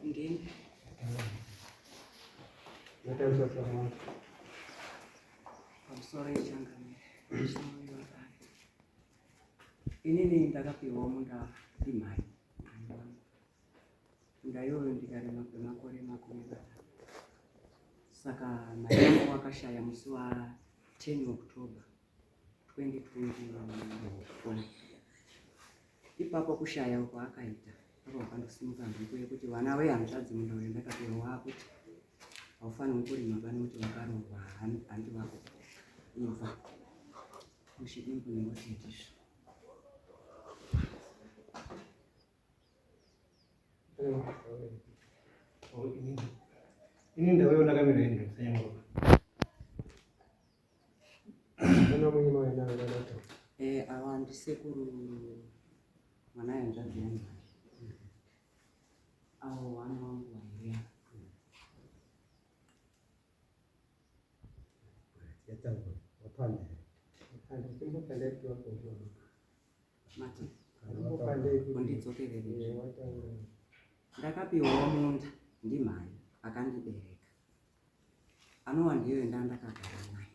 Ndini. Pamusoro yechangamire. Inini ndakapiwa munda ndimhai. Munda iyoyo ndikarima kwemakore 30. Saka mai vangu wakashaya musi wa 10 October 2024. Ipapo kushaya uko akaita apo wakandosimuka mhepo yekuti vana vehanzvadzi munda uyo ndakapiwa waakuti haufanirwi kurima pano kuti wakarohwa handi wako ibva muchidimbu nekuti ndizvo. Ini ndauya ndakamira ini sanyamaropa. Eh, awa ndisekuru mwana yanzvadzi yangu. Awo wana wangu wairiya. Mati. Undidzokerere. Ndakapiwawo munda ndimhai akandibereka. Anova ndiyo yandandakagara naye.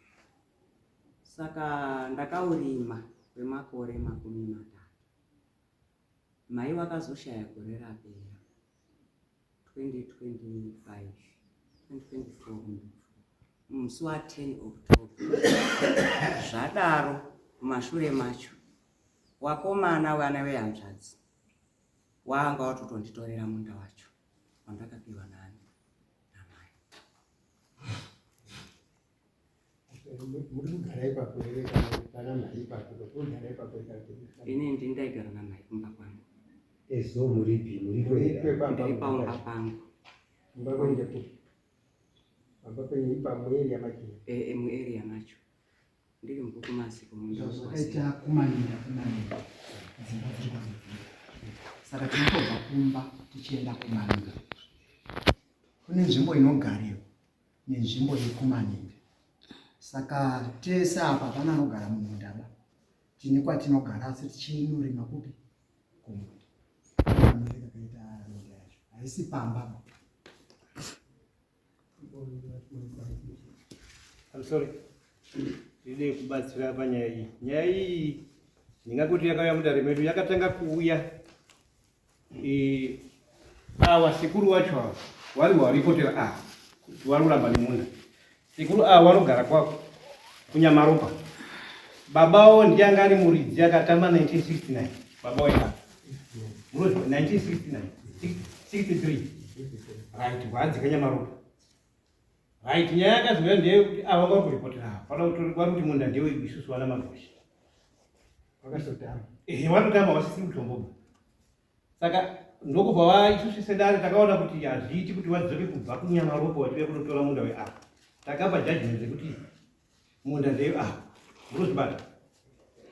Saka ndakaurima kwemakore 30. Mai wakazoshaya gore rapera 2025 2024 musi wa 10 October. Zvadaro mumashure macho wakomana vana vehanzvadzi wanga watotonditorera munda wacho wandakapiwa nani namai. Muri kugara ipapo here kana pana mhai ipapo? Kugara ipapo ipapo. Ini ndini ndaigara namai kumba kwangu. Ezo muripi? Muripo here? Ndiri paumba pangu. Kumba kwenyu ndekupi? Pamba penyu ipa muarea macho? Eh, muarea macho. Ndiri mukuku masiko munda. Zvakaita kumaninda kumaninda dzimba dziri kudzivira. Saka tinotobva kumba tichienda kumaninda. Kune nzvimbo inogarirwa nenzvimbo yekumaninda. Saka tese apa hapana anogara mumunda ba. Tine kwatinogara asi tichinorima kupi? Kumunda. Kakaita minda yacho. Haisi pamba ba. I'm sorry. Ndide kubatsira panyaya iyi. Nyaya iyi ndingakuti yakauya mudare medu yakatanga kuuya awa sekuru wacho awa wari waripotera a kuti wari kuramba nemunda. Sekuru awa wanogara kwako kuNyamaropa. Babawo ndiye anga ari muridzi akatama 1969. Baba waika. Munozwa 1969 63. Right, wadzika Nyamaropa. Right, nyaya yakazouya ndeyekuti ava vari kuripotera ava. Pada kuti vari kuti munda ndewe isusu vana Magosha. Vakatotama. Ehe, vatotama vasisiri kutomboba. Saka ndokubva va isusu sedare takaona kuti hazviiti kuti vadzoke kubva kuNyamaropa vachiuya kunotora munda weava. Takapa judgment yekuti munda ndeyo ava. Munozvibata.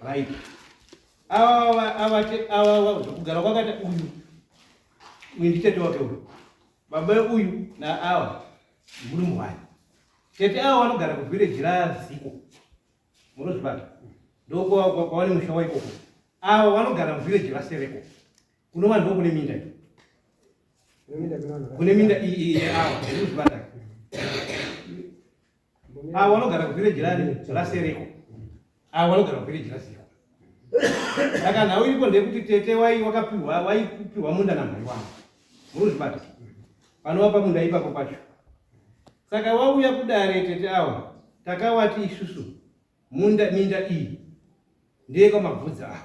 Right. Ava ava ava kugara kwakaita uyu. Uyu nditete wake uyu. Baba uyu naawa murume wake. Tete ava vanogara kuvillage raZiko. Munozvibata. Ndokwawane musha waikoko. Ava vanogara muvillage raSereko. Kunova ndiko kune minda iyi. Kune minda iyi ava. Munozvibata. Ava vanogara kuvillage rani raSereko. Ava vanogara kuvillage raZiko. Saka nhau iripo ndeyekuti tete wai wakapiwa waipiwa munda namhai wangu. Munozvibata. Panova pamunda ipapo pacho. Saka wauya kudare tete awa takawati isusu munda minda iyi ndeyekwaMabvudzi awa.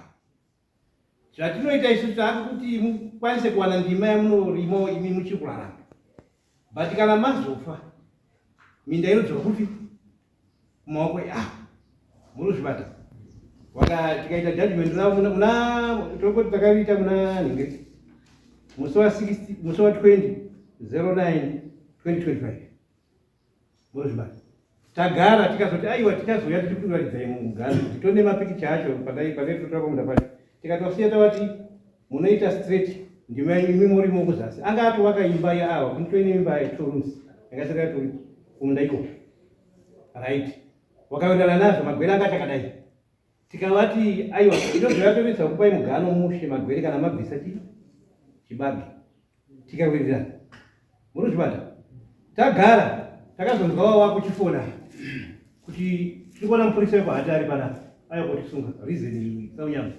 Zvatinoita isusu taakuti mukwanise kuwana ndima yamunorimo imi muchiri kurarama. But kana mazofa minda inodzoka kupi? Mumaoko eava. Munozvibata. Waka tikaita judgment ravo muna muna tokoti takariita muna nhingi musi wa 60 musi wa 20 09 2025. Munozvibata. Tagara tikazoti aiwa tichazouya tichikuratidzai mugano kuti tone mapikicha acho pandai pane totora pamunda pacho. Tikatosiya tavati munoita straight ndima imi murimo kuzasi. Anga atovaka imba yaava kunitoine imba ye two rooms yakasara yatori kumunda ikoko. Right. Wakawirirana nazvo magwere anga achakadai. Tikavati aiwa inozouya tonoisa kupai mugano mushe magwere kana mabvisa chi chibage. Tikawirirana. Murikuzvibata? Tagara takazonzwa wava kuchifona kuti tiri kuona mupurisa wekuhati ari panapa auya kotisunga reason Saunyama.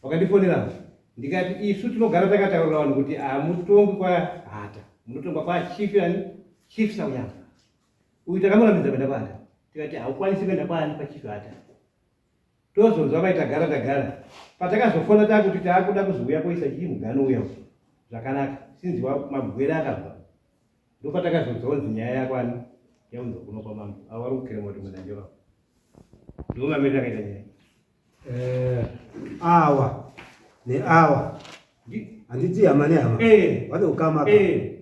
Wakandifonera ndikati isu tinogara takataurira vanhu kuti hamutongwi kwahata munotongwa kwachief ani chief Saunyama. Uyu takamurambidza kuenda kwahata tikati haukwanisi kuenda kwaani kwachief hata. Tozonzwa mai tagara tagara. Patakazofona takuti taakuda kuzouya koisa chii mugano uya uyu. Zvakanaka. Sinzi wa magwere akabva. Ndopatakazonzwa kunzi nyaya yakwani yaunzwa kuno kwamambo. Avo vari kukerema kuti mwana ndewavo. Ndiwo mamiriro akaita nyaya. Eh, awa neawa handiti hama nehama eh. vane ukama eh.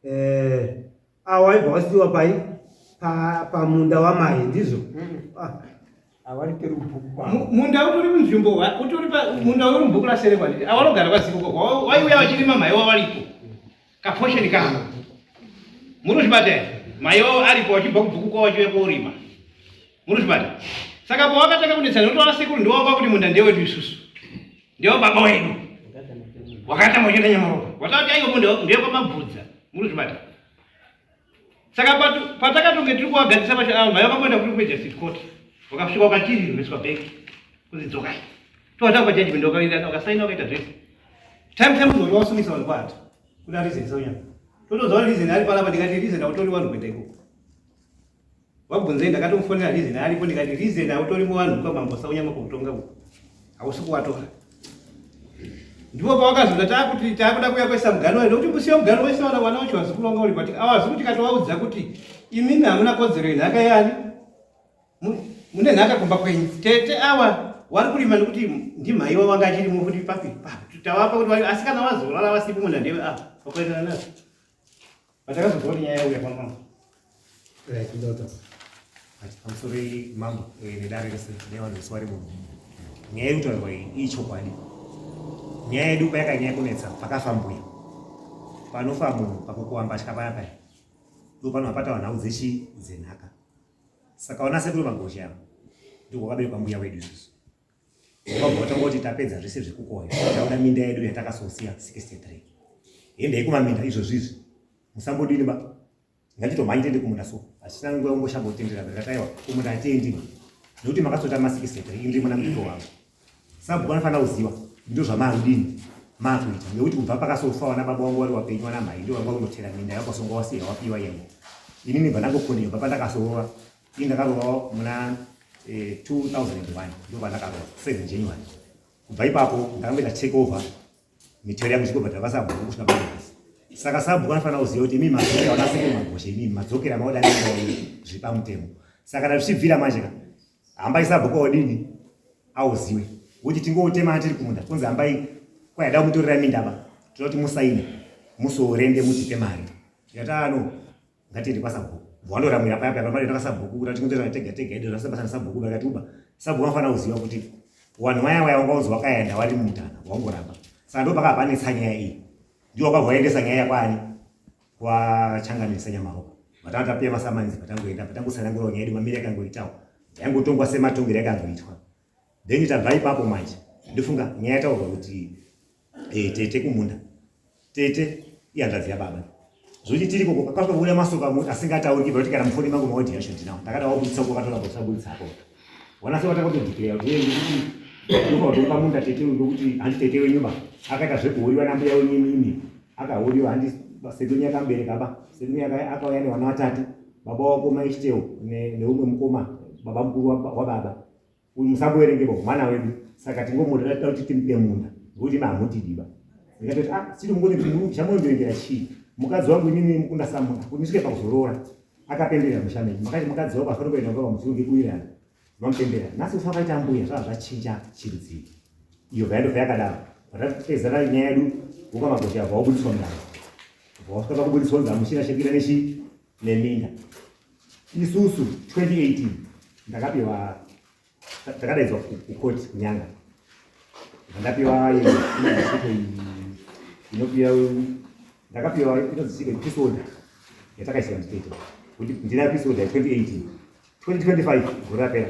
Eh, awa waibva wasiwa pai pamunda pa wamai ndizvo ah. Munda utori munzvimbo utori munda uri mubhuku raserekwa nditi awanogara kwaziko waiuya vachirima mai wavo varipo kaposheni kavo murikuzvibata here mai wavo aripo vachibva kubhuku kwavo vachiuya korima murikuzvibata saka pawakatanga kunetsana nokuti vanasekuru ndiwanga kuti munda ndewedu isusu ndewa baba wedu wakatanga uchienda nyamaropa watati aiwa munda ndewekwamabvudza murikuzvibata Saka patakatonge tiri kuvagadzisa pacho avo mhai vakamboenda kuri kumajestic court vakasvika vakachirimeswa back kunzi dzokai tovatanga pajudgment vakawirirana vakasaina vakaita zvese time time uzoti wasungisa vanhu kwahati kuna reason saunyama totoziva reason ari panapa ndikati reason hautori vanhu kuenda ikoko Vabvunzei ndakatomufonera reason aripo ndikati reason hautori muvanhu kwamambo Saunyama kukutonga uku. Hausi kuwatora. Ndipo pawakazoda takuti takuda kuya kuisa mugano wedu kuti musiye mugano wese wana wana wacho vazukuru vanga uri but awazukuru tikatovaudza kuti imimi hamuna kodzero yenhaka yani mune nhaka kumba kwenyu tete awa wari kurima nekuti ndimhaiwa wanga achirimo futi papi tawapa kuti asi kana wazorara vasipo muna ndewe ava wakaenderana nazvo Patakazonzwa kuti nyaya yauya kwamambo. Right, ndota. Ati pamusoro mambo eh, nedare rese nevanhu vese vari muno. Nyaya iri kutaurwa iyi ichokwadi. Nyaya yedu payakanyanya kunetsa pakafa mbuya. Panofa munhu pakukowa mbatya paya paya. Ndipo panobva nhau dzechi dzenhaka. Saka vana sekuru magosha ava ndiko kwakaberekwa mbuya wedu isusu. Vabva vatangoti tapedza zvese zvekukoya takuda minda yedu yatakasosiya 63 hendei kumaminda izvozvi izvi musambodini ba ngatitomhanyi tiende kumunda so hatina nguva yekumboshambotenderera ndikati aiwa kumunda hatiendi ba nekuti makasota ma 63 indiri mwana mudiki wangu sabhuku anofanira kuziva ndo zvamaakudini maakuita nekuti kubva pakasofa wana baba wangu wari wapenyu wana mhai ndo vanga kunotera minda yakasonga wasiya wapiwa yeye inini bva ndangokoniwa bva pandakasorora Ini ndakarovawo muna 2001 eh, ndo pandakarowa 7 January. Kubva ipapo ndakamboita take over mitero yangu ichingobhadhara vasabhuku kusvika panhasi. Saka sabhuku anofanira kuziva kuti imimi madzokera vanasekuru magoshe imimi madzokera maoda zviri pamutemo. Saka kana zvichibvira manje ka hambai sabhuku aodini auziwe kuti tingotema tiri kumunda kunzi hambai kwaida kumutorera minda ba toda kuti musaine musorende mutipe mari. Tikati ah no ngatiende kwasabhuku vandoramwira paya paya pamari kwasabhuku kuti tingotoita tega tega edu zvasabasa nasabhuku vakati uba sabhuku vanofanira kuziva kuti vanhu vaya vaya wanga unzi wakaenda wari mumutana wangoramba saka ndo pakabva panetsa nyaya iyi ndiwo wakabva waendesa nyaya yakwani kwachangamisa nyamaropa vatanga tapiya masamanzi patangoenda patangotsanangura nyaya yedu mamiri yakangoitawo yaingotongwa sematongero yakangoitwa then tabva ipapo manje ndofunga nyaya yataurwa kuti Eh, tete kumunda tete ihanzvadzi yababa zvokuti tiri koko kakasvika kubuda masoko amwe asingatauriki pakuti kana mufoni mangu maodhi yacho ndinawo ndakada wabudisa uko katora kusabudisa apo wana se vatakatodhikira kuti yeye ndikuti ndokuti munda tete uyu ndokuti handi tete wenyu ba akaita zvekuhuriwa nambuya wenyu imimi akahuriwa handi sekuru wenyu akamubereka ba sekuru wenyu akauya nevana vatatu baba wako maishitewo neumwe mukoma baba mukuru wababa Uyu musamboverengeko mwana wedu saka tingomuda tida kuti timupe munda ngokuti imi hamutidiba. Ndikatoti ah siri mungoni chamunondirengera chii? Mukadzi wangu inini mukunda samuna kuti ndisvike pakuzoroora akapemberera musha menyu makati mukadzi wako afanira kuenda kumba kwamudzimu ngekuwirirana mamupemberera nhasi kufa kwaita mbuya zvava zvachinja chirudzii iyo bva yandobva yakadaro patapedzana nyaya yedu wokamagosha abva wabudiswa mudare bva wasvika pakubudiswa kunzi hamuchina chekuita nechii neminda Isusu 2018 ndakapiwa takadaidzwa kukoti kunyanga ndapiwa inopiwa ndakapiwa inozisika peace order yatakaisiwa nditete kuti ndina peace order 2018 2025 gore rapera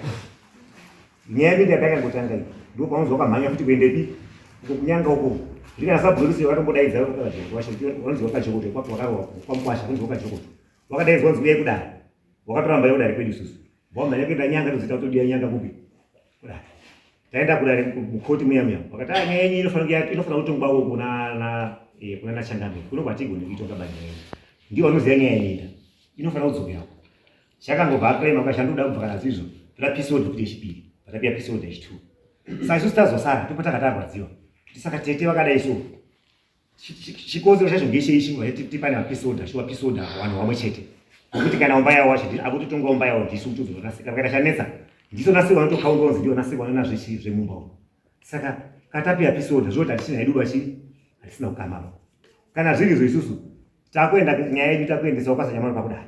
nyaya yedu yakanyangotanga iyi ndipo paunonzwa wakamhanya futi kuendepi uko kunyanga uko. Ndikana sabhuku vatombodaidza vanzi wakajokoto wakarohwa kwamukwasha kunzi wakajokoto. Wakadaidzwa kunzi uyai kudare. Wakatoramba yodare kwedu isusu. Wamhanya kuenda nyanga tozoita kutodiya nyanga kupi? Kudare. Taenda kudare mukoti muya muya. Wakati ah nyaya yenyu inofanira inofanira kutongwa uko kuna na eh, kuna na changamire. Kuno kwatigone kuitonga bani nyaya yenyu. Ndiwo vanoziva nyaya yenyu. Inofanira kudzokera. Chakangobva aclaim akashanduda kubva kana zizvo. Toda peace order kuti yechipiri. Patapiya peace order yechi 2. Saka isusu tazosara ndipo takatarwadziwa. Saka tete vakadai so. Chikonzero chacho ngechei tipane mapeace order shuwa peace order vanhu vamwe chete. Nokuti kana umba yawo wacho akutotonga umba yawo ndisu kutozonasika vakaita chanetsa. Ndiso nasirwa notokaunda onzi ndiyo nasirwa nazve zvemumba umu. Saka katapiya peace order zvoti hatisina hedu bachi hatisina kukama. Kana zviri izvo isusu takuenda nyaya yedu takuendesawo kwasanyamano pakudai.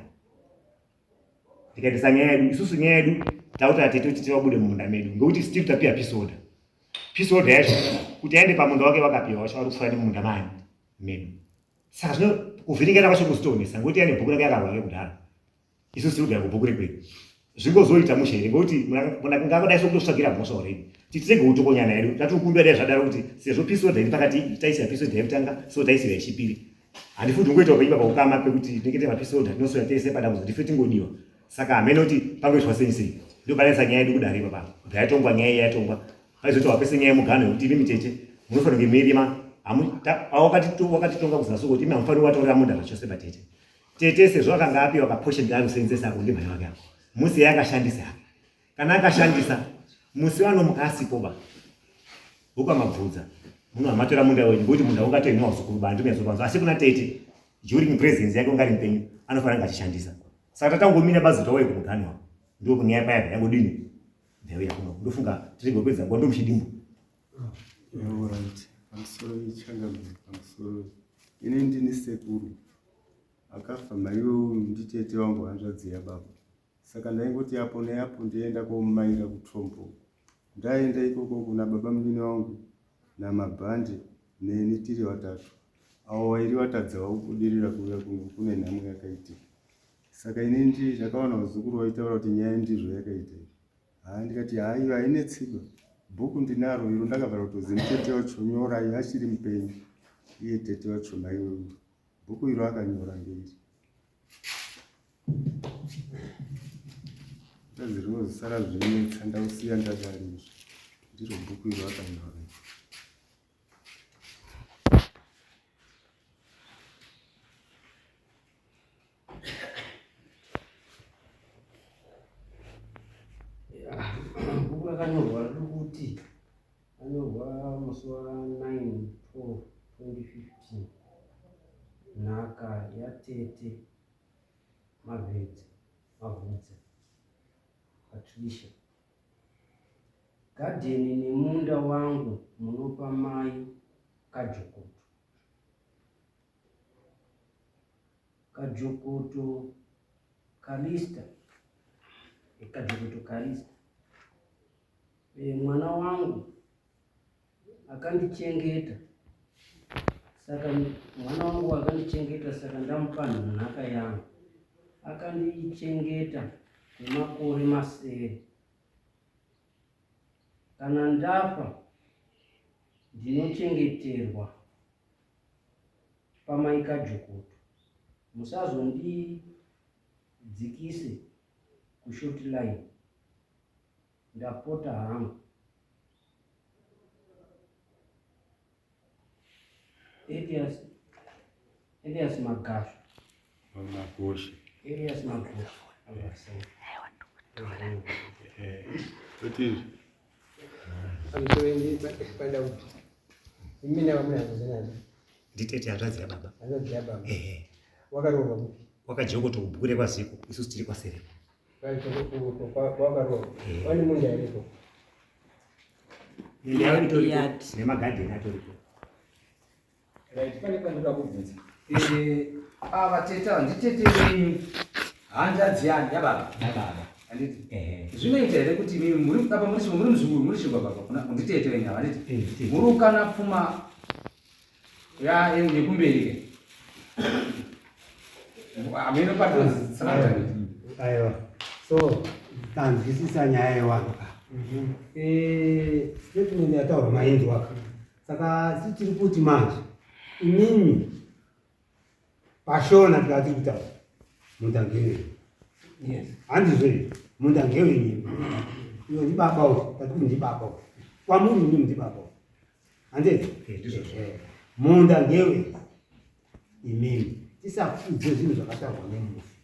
Tikaendesa nyaya yedu isusu nyaya yedu takuti atete kuti tivabude mumunda medu ngekuti still tapiwa peace order. Peace order yacho kuti aende pamunda wake vakapiwa wacho vari kufura nemumunda mani medu. Saka zvino kuvhiringana kwacho kuzotoonesa ngekuti ane bhuku rake yakarwa kudhara. Isusu tiri kugara kubhuku rekwedu. Zvingozoita mushe here ngekuti mungangodai sokutotsvagira mhosva already. Titirege kutokonyana hedu tatikumbira dai zvadaro kuti sezvo peace order iri pakati taisira peace order yekutanga so taisira yechipiri. Handifuti ungoita upenyu paukama pekuti tinenge tine mapeace order tinoswera tese padambudziko tife tingodiwa. Saka hameno kuti pangoitwa sei sei. Ndopanetsa nyaya yedu kudare ipapa. Kubva yatongwa nyaya iya yatongwa. Paizoitwa pese nyaya yemugano yekuti imi mitete munofanira kunge meirima. Wakatitonga kuzasi kuti imi hamufaniri kuvatorera munda zvachose batete. Tete sezvo akanga apiwa kaportion kaanoseenzesa ako ndimhai wake ako. Musi yaakashandisa hake. Kana akashandisa musi wanomuka asipo ba. Ukamabvudza muno hamatora munda wenyu ngokuti munda ungatoinwa uzukuru ba ndinezvo asi kuna tete during presence yake ungari mupenyu anofanira kunge achishandisa. Saka tatangomira bazi tauye kumuganhu wako. Ndipo kunyaya paya yangodini. Ndauya kuno. Ndofunga tiri kupedza nguva ndomuchidimbu. Alright. Pamusoro changamire pamusoro. Ini ndini sekuru. Akafa maiwe nditete wangu hanzvadzi yababa. Saka ndaingoti apo neapo ndienda komumaira kutrompo. Ndaenda ikoko kuna baba munini wangu namabhandi neni tiri vatatu. Avo vairi vatadzawo kubudirira kuuya kuno kune nhamo yakaitika. Saka ini ndi ndakawana vazukuru vaitaura kuti nyaya ndizvo yakaita iyi. Haa ndikati haa iyo hainetsi ba. Bhuku ndinaro iro ndakavhara kutozi tete wacho nyorai achiri mupenyu. Iye tete wacho mai wewe. Bhuku iro akanyora ngeiri. Kazi rinozosara zvinetsa ndausiya ndakarizvo. Ndiro bhuku iro akanyora. Bhuku rakanyorwa riri kuti ranyorwa musi wa 9 12 2015 nhaka yatete Mavedze Mavhudze Patricia gadheni nemunda wangu munopa mai Kajokoto Kajokoto Kalista Kajokoto Kalista e, mwana wangu akandichengeta saka mwana wangu akandichengeta saka ndamupa nhaka yangu akandichengeta kwemakore masere kana ndafa ndinochengeterwa pamai Kajokoto musazondidzikise kushort line ndapota hangu. Elias Elias Magasho Magoshe Elias Magoshe Otizve Nditete hanzvadzi yababa. Hanzvadzi yababa. Ehe. Wakaroorwa kupi? Wakajokoto kubhuku rekwaZiko, isusu tiri kwaSereko. Wakaroorwa. Wani munda iriko? Minda yavo itoriko nemagadheni atoriko. Right, pane pandoda kubvunza. Eh, ava tete ava nditete venyu hanzvadzi yani yababa. Yababa. Handiti? Ehe. Zvinoita here kuti imimi muri apa muri muri muzukuru muri chigwa baba kuna nditete venyu ava handiti? Eh, tete. Muri kukana pfuma ya yekumberi ke. Hameno patozitsanangura. Aiwa. So tanzwisisa nyaya yewanhu ka. Eh, statement yataurwa mainzwa ka. Saka si tiri kuti manje imimi pashona tikati tiri kutaura munda ngewenyu. Yes. Handizvo here? Munda ngewenyu. Iyo ndibaba uyu, tati kuti ndibaba uyu. Kwamuri imimi ndibaba uyu. Handizvo? Ndizvozvo. Munda ngewenyu imimi. Tisapfudze zvinhu zvakataurwa nemufi.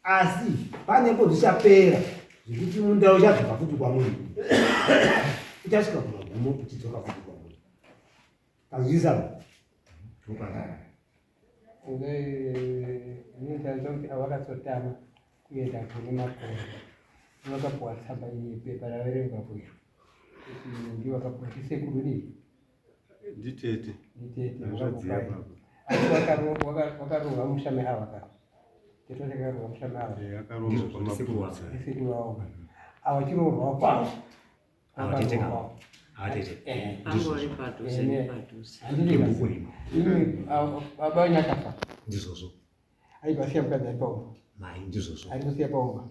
Asi panepo zvichapera zvekuti munda uchadzoka futi kwamuri. Uchasvika kumagumo uchidzoka futi kwamuri. Tazwisisa? Inotaridza kuti avakatsotama kuenda kune makore vakapuwa tsamba iyi pepa raverengwa kuyo kuti ndiwo vakapuwa ndisekuru dii Nditete. Nditete. Hanzvadzi yababa. Asi wakarohwa musha meava ka tete vakarohwa musha meava. Eh, akarohwa Ndisekuru wavo. Ndisekuru wavo. Ava chiroorwa kwavo. Ava tete ka. Ava tete. Angori padhuze nepadhuze. Ibhuku rino. Baba wenyu akafa. Ndizvozvo. Aibva asiya mukadzi ari paumba. Mai ndizvozvo. Ari kusiya paumba.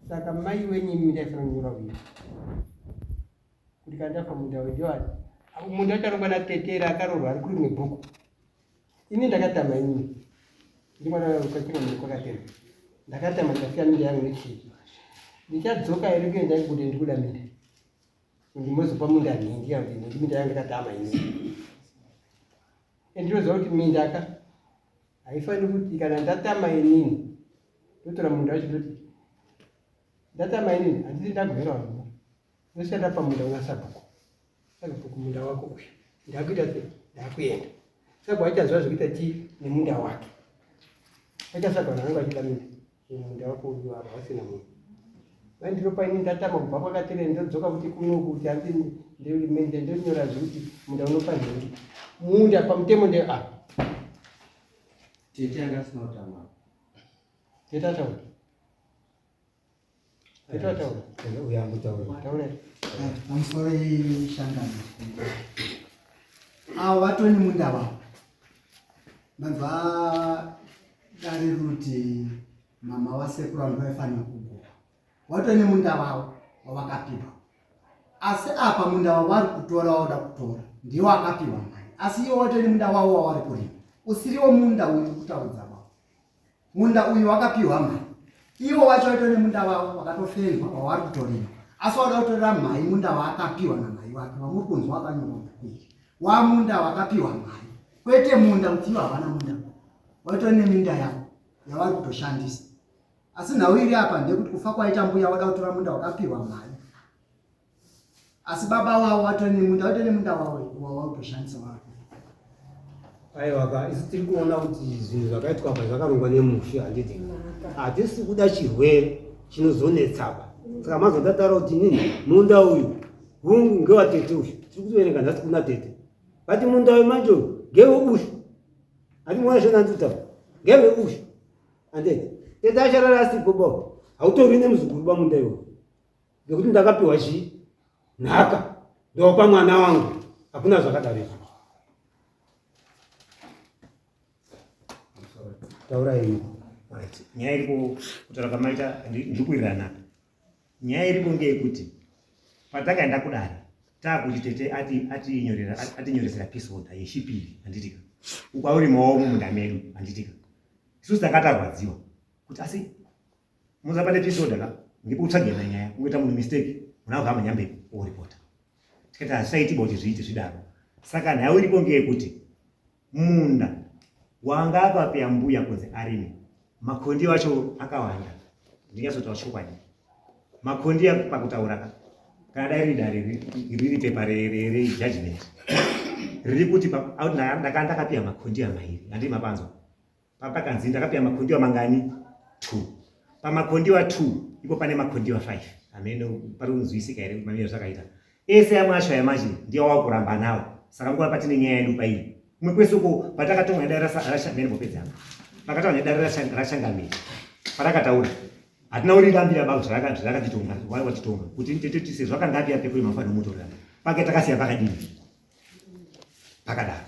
Saka mai wenyu imi ndaifanira kunyora uyu. Kuti kana ndafa munda uyu ndewani. Munda ucharongwa natetera akaroorwa ari kuri mubhuku. Ini ndakatama ini. Ndi mwana kwachiro mune kwakatema. Ndakatama ndikasiya minda yangu nechii. Ndichadzoka here kuenda kuti ndikuda minda. Ndimozopa munda nhingi kana kuti nhingi minda yangu ndakatama ini. Ndinoziva kuti minda ka haifaniri kuti kana ndatama inini ndotora munda wacho ndoti ndatama inini handiti ndagovera vanhu ndosiya ndapa munda una sabhuku. Sabhuku munda wako uyu ndakuita sei ndakuenda. Sabhuku achaziva zvekuita chii nemunda wake. Achatsvaga vanhu vanenge vachida minda munda wako uyu apa wasina munhu. Mai ndinopa ini ndatama kubva kwakatera ndodzoka kuti kuno kuti hanzi ndonyora zvekuti munda unopa nhingi. Munda pamutemo nde apa. Tete anga asina kutama. Tete ataura. Tete ataura. Uyo ambotaura. Taura. Pamusoro yeshangano. Avo vatori munda wavo. Manzwa dare ruti mama vasekuru vanhu vaifanira kugowa. Vatori nemunda wavo wavakapiwa. Asi apa munda wavari kutora wauda kutora ndiwo akapiwa mai. Asi iwo watori nemunda wavo wavari kurima. Usiriwo munda uyu kutaudza wavo. Munda uyu wakapiwa mhai. Ivo vacho vaito nemunda wavo wakatofendwa wavari kutorima. Asi wada kutorera mhai munda waakapiwa namhai wake wamuri kunzwa wakanyorwa bhuku iri. Wamunda wakapiwa mhai. Kwete munda kuti ivo havana munda. Waitori neminda yavo yavari kutoshandisa. Asi nhau iri apa ndeyekuti kufa kwaita mbuya wada kutora munda wakapiwa mhai. Asi baba wavo watori nemunda, watori nemunda wavo wawautoshandisa wavo. Aiwa ka isu tiri kuona kuti zvinhu zvakaitwa apa zvakarongwa nemufi handiti hatisi kuda chirwere chinozonetsapa saka mazondataura kuti nini munda uyu hungu ngewatete uyu tiri kutoverenga nhasi kuna tete but munda uyu manje uyu ngewe uyu hati muona zvonandikutaura ngewe uyu handiti tete acharara asipo ba hautorwi nemuzukuru ba munda iwo ngekuti ndakapiwa chii nhaka ndopa mwana wangu hakuna zvakadaro izvo taura ini Right. Nyaya iripo kutaura kwamaita ndikuwirirana apa. Nyaya iripo ngeyekuti patakaenda kudare taakuti tete ati atinyorera atinyoresera peace order yechipiri handitika. Uku aurimawo mumunda medu handitika. Isusu tanga tarwadziwa kuti asi Muza pane peace order ka ndipo utsvage na nyaya ungoita munhu mistake unabva amhanya mberi oripota tikati hazvisaiti kuti zviite zvidaro saka nhau iripo ngeyekuti munda wanga akapeya mbuya kunzi arime makondi wacho akawanda ndinyazotaura chokwadi makondi pakutaura ka kana dai riri dare riri pepa rejudgment riri kuti ndakapiya makondi amairi handii mapanzwa Papakanzi ndakapiwa makondiwa mangani? 2. Pamakondiwa 2 ipo pane makondiwa 5. Hameno pari kunzwisika here kuti mamiro zvakaita. Ese amwe acho aya manje ndiyo wakuramba nawo. Saka nguva patine nyaya yedu paiyi. Kumwe kwese uko patakatonga nedare rashamene popedza apa. Pakataura nedare rashangamiri. Parakataura hatina kurirambira baba zvakatitonga watitonga kuti tete sezvo akanga apiwa pekurima mufana mutorera pake takasiya pakadini pakadaro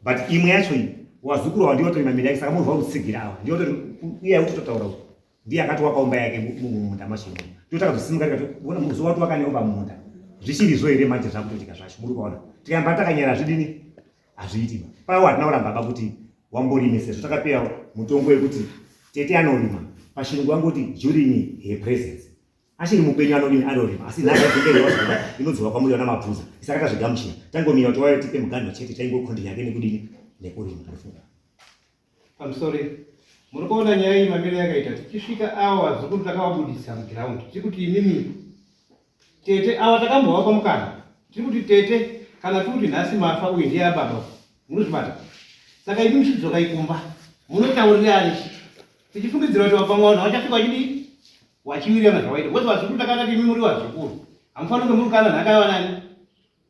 but imwe yacho iyi wazukuru awa ndiwo watori mamiri yake saka munhu wakutsigira awa ndiwo watori iye yakutototaura uku ndiye akati wakaumba yake mumunda macho imomo ndiwo takazosimuka tikati ona muzuva wati wakaneumba mumunda zvichirizvo here manje zvakutoitika zvacho muri kuona Tikamba takanyara zvidini hazviiti ba. Pawo hatina kuramba ba kuti wamborime sezvo takapiwa mutongo wekuti tete anorima pachirungu vangoti during her presence achiri mupenyu anodini anorima asi nhaka dzinge inodzoka kwamuri vana mabvuza isaka tazvigamuchira tangomira kuti wauya tipe muganho chete taingokondinya yake nekudini nekurima ndofunga pamusoro muri kuona nyaya iyi mamiro yakaita tichisvika awa vazukuru takavabudisa mugiraundi tiri kuti imimi tete awa takambovapa mukana tiri kuti tete kana tiri kuti nhasi mafa uyu ndiye ababa munozvibata saka imi muchidzoka ikumba munotaurirani tichifungidzira kuti vapamwe vanhu vachasvika vachidii wachiwirirana zvawaita because vazukuru takatati imi muri vazukuru hamufaniri kunge muri kana nhaka yavanani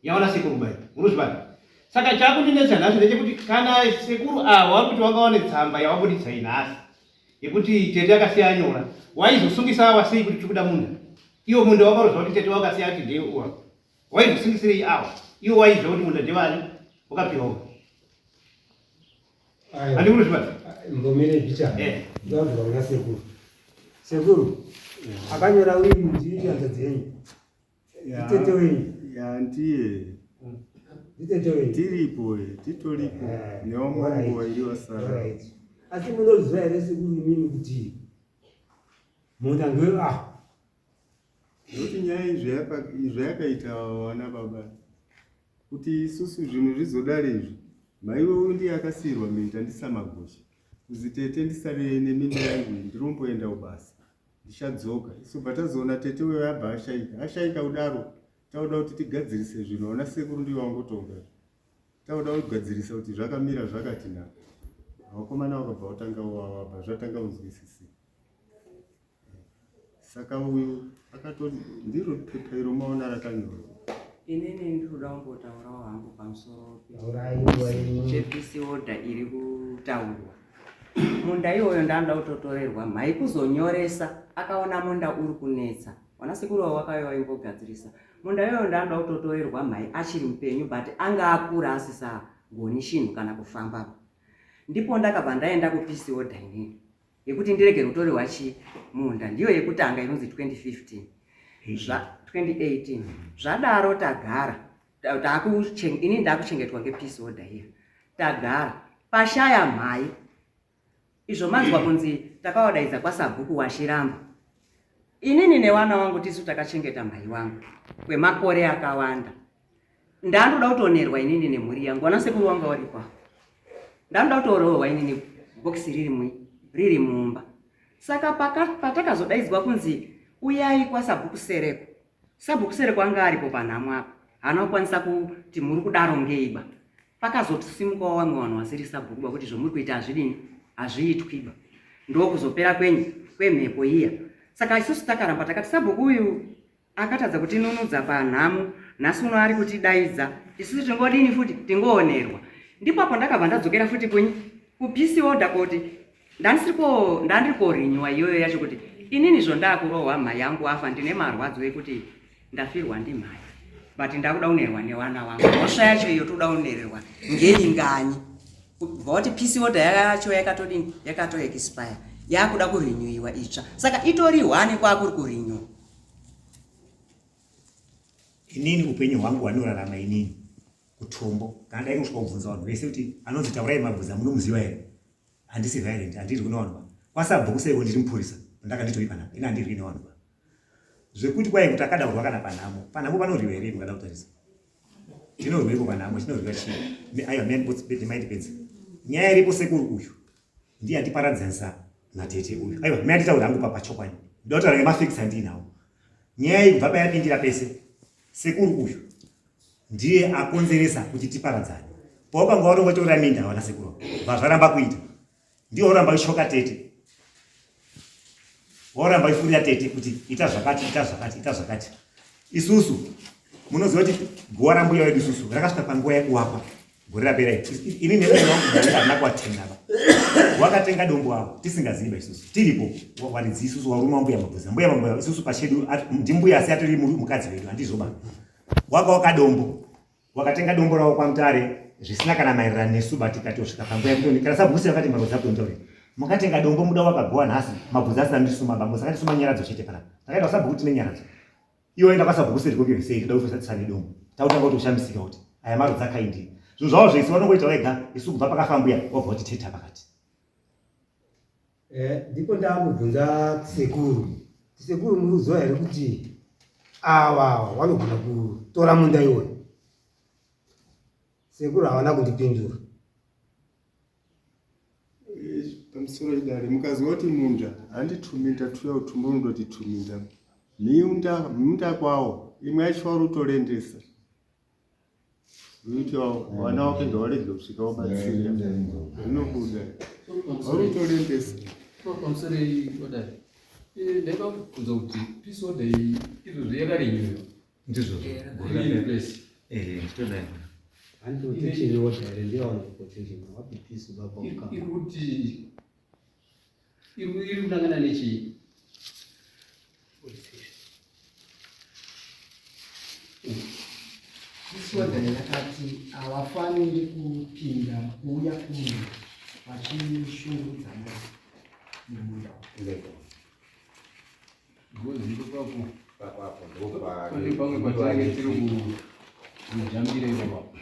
yawana sekuru bai munozvibata saka chakundinetsa nhasi ndechekuti kana sekuru ava vari kuti wanga wane tsamba yawabuditsa iyi nhasi yekuti tete akasiya anyora waizosungisa awa sei kuti tikuda munda iwo munda wakarozva kuti tete wakasiya ati ndeye uwa waizosungisirei awa iwo waiziva kuti munda ndevani wakapiwa Handikuruzvibata. Mbomire zvicha. Eh. Ndabva kuna sekuru. Sekuru. Akanyora uyu ndii hanzvadzi yenyu. Nditete wenyu. Ya ndiye. Nditete wenyu. Tiripo eh, titoripo. Eh, Newamwe wangu wairi wasara. Right. Asi munoziva here sekuru imimi kuti munda ngewe ah. Nekuti nyaya izvi zvayakaita vana baba kuti isusu zvinhu zvizodare izvi maiwe uyu ndiye akasiirwa minda ndisamagosha kuzi tete ndisare neminda yangu iyi ndiromboenda kubasa ndichadzoka isu bva tazoona tete uyo abva ashaika ashaika kudaro tauda kuti tigadzirise zvinhu ona sekuru ndiyo wangotonga tauda kugadzirisa kuti zvakamira zvakati na vakomana vakabva vatanga wawabva zvatanga kunzwisisika Saka uyu akatori ndiro pepa iro maona rakanyorwa. Inini ndinoda kumbotaurawo hangu pamusoro chepisi order iri kutaurwa. Munda iwoyo ndanoda kutotorerwa mhai kuzonyoresa akaona munda uri kunetsa. Vanasekuru vavo vakauya vaimbogadzirisa. Munda iwoyo ndanoda kutotorerwa mhai achiri mupenyu but anga akura asisagoni chinhu kana kufamba. Ndipo ndakabva ndaenda kupisi order inini. yekuti ndirege kutorerwa chi munda ndiyo yekutanga inonzi 2015 zva 2018 zvadaro tagara ini ndakuchengetwa ngepeace order iya tagara pashaya mhai izvo manzwa kunzi takawadaidza kwasabhuku washiramba inini newana wangu tisu takachengeta mhai wangu kwemakore akawanda ndandoda kutonerwa inini nemhuri yangu wana sekuru wanga waripo ndandoda kutorohwa inini bhokisi riri mui riri mumba saka patakazodaidzwa kunzi uyai kwasabhuku sereko sabhuku sereko anga aripo panhamo apa haana kukwanisa kuti muri kudaro ngeiba pakazotisimukawo vamwe vanhu vasiri sabhuku ba kuti zvomuri kuita hazvidini hazviitwiba ndokuzopera kwenyu kwemhepo iya saka isusu takaramba takati sabhuku uyu Akatadza kutinunudza panhamo nhasi uno ari kutidaidza isusu tingodini futi tingoonerwa ndipo apo ndakabva ndadzokera futi kunyi kupeace order koti ndandisiri ko ndandiri korinyiwa iyoyo yacho kuti inini zvondakurohwa mhai yangu afa ndine marwadzo ekuti ndafirwa ndimhai but ndakuda kunerwa newana wangu mhosva yacho iyo toda kunererwa ngeinganyi kubva wati peace order yacho yakatodini yakatoexpire yakuda kurinyiwa itsva saka itori hwani kwakuri kurinyiwa Inini upenyu hwangu hwandinorarama inini kutombo kana dai kusvika kubvunza vanhu vese kuti anonzi taurai mabvunza munomuziva here handisi violent handirwi nevanhu va kwasabhuku seiko ndiri mupurisa ndaka nditori panapa ini handirwi nevanhu va zvekuti kwai kuti akada kurwa kana panhamo panhamo panorwiwa here mukada kutarisa tinorweiko panhamo chinorwiwa chii aiwa maindipedza nyaya iripo sekuru uyu ndiye atiparadzanisa natete uyu aiwa mai anditaura hangu papa chokwadi ndoda kutaura ngemafacts andiinawo nyaya iyi kubva payapindira pese sekuru uyu ndiye akonzeresa kuti tiparadzane pawakanga watongotorera minda wana sekuru bva zvaramba kuita ndiye oramba uchichoka tete waoramba uchifurira tete kuti ita zvakati ita zvakati ita zvakati isusu munoziva kuti guwa rambuya wedu isusu rakasvika panguva yekuwakwa gore rapera ini nemurume wangu handina kuwatenga ba wakatenga dombo avo tisingazivi ba isusu tiripo waridzi isusu warume wambuya mabvuza mbuya mabvuza isusu pachedu ndimbuya asi atori mukadzi wedu handizvo ba waka wakadombo wakatenga dombo ravo kwamutare zvisina kana maererano nesu ba tikatosvika panguva yekutoni kana sabhusi vakati maro dzako ntaure makatenga dombo muda wakagowa nhasi mabvunza asina ndisuma ba musakandisuma nyaradzo chete panapa takaita sabhuku tine nyaradzo Iwe enda kwasabhuku seri kwekere sei toda kufesa tisane dombo. Takutanga kutoshamisika kuti. Aya marudzi akaindi. Zvinhu zvavo zvese vanongoita vega isu kubva pakafa mbuya wabva wati teta pakati. Eh, ndipo ndamubvunza sekuru. Sekuru muruziva here kuti ava vanogona kutora munda iwoyo? Sekuru havana kundipindura. Pamusoro idare mukazwa kuti munda handi tuminda tuya utumbo unondoti tuminda miunda munda kwawo imwe yacho wari utorendesa kuti wana wake ngawarege kusvika wabatsira zvinobuda wari utorendesa. Pamusoro idare ndaida kubvunza kuti peace order iyi izvozvo yakarenyuwa ndizvo in place. Nditodai. Handi protection order here ndiyo wana protection wapi peace baba iri kuti iri kunangana nechii? Peace order yakati havafaniri kupinda kuuya kuno vachishungurudzana mumunda. Pane pamwe patinenge tiri kujambira ipapo.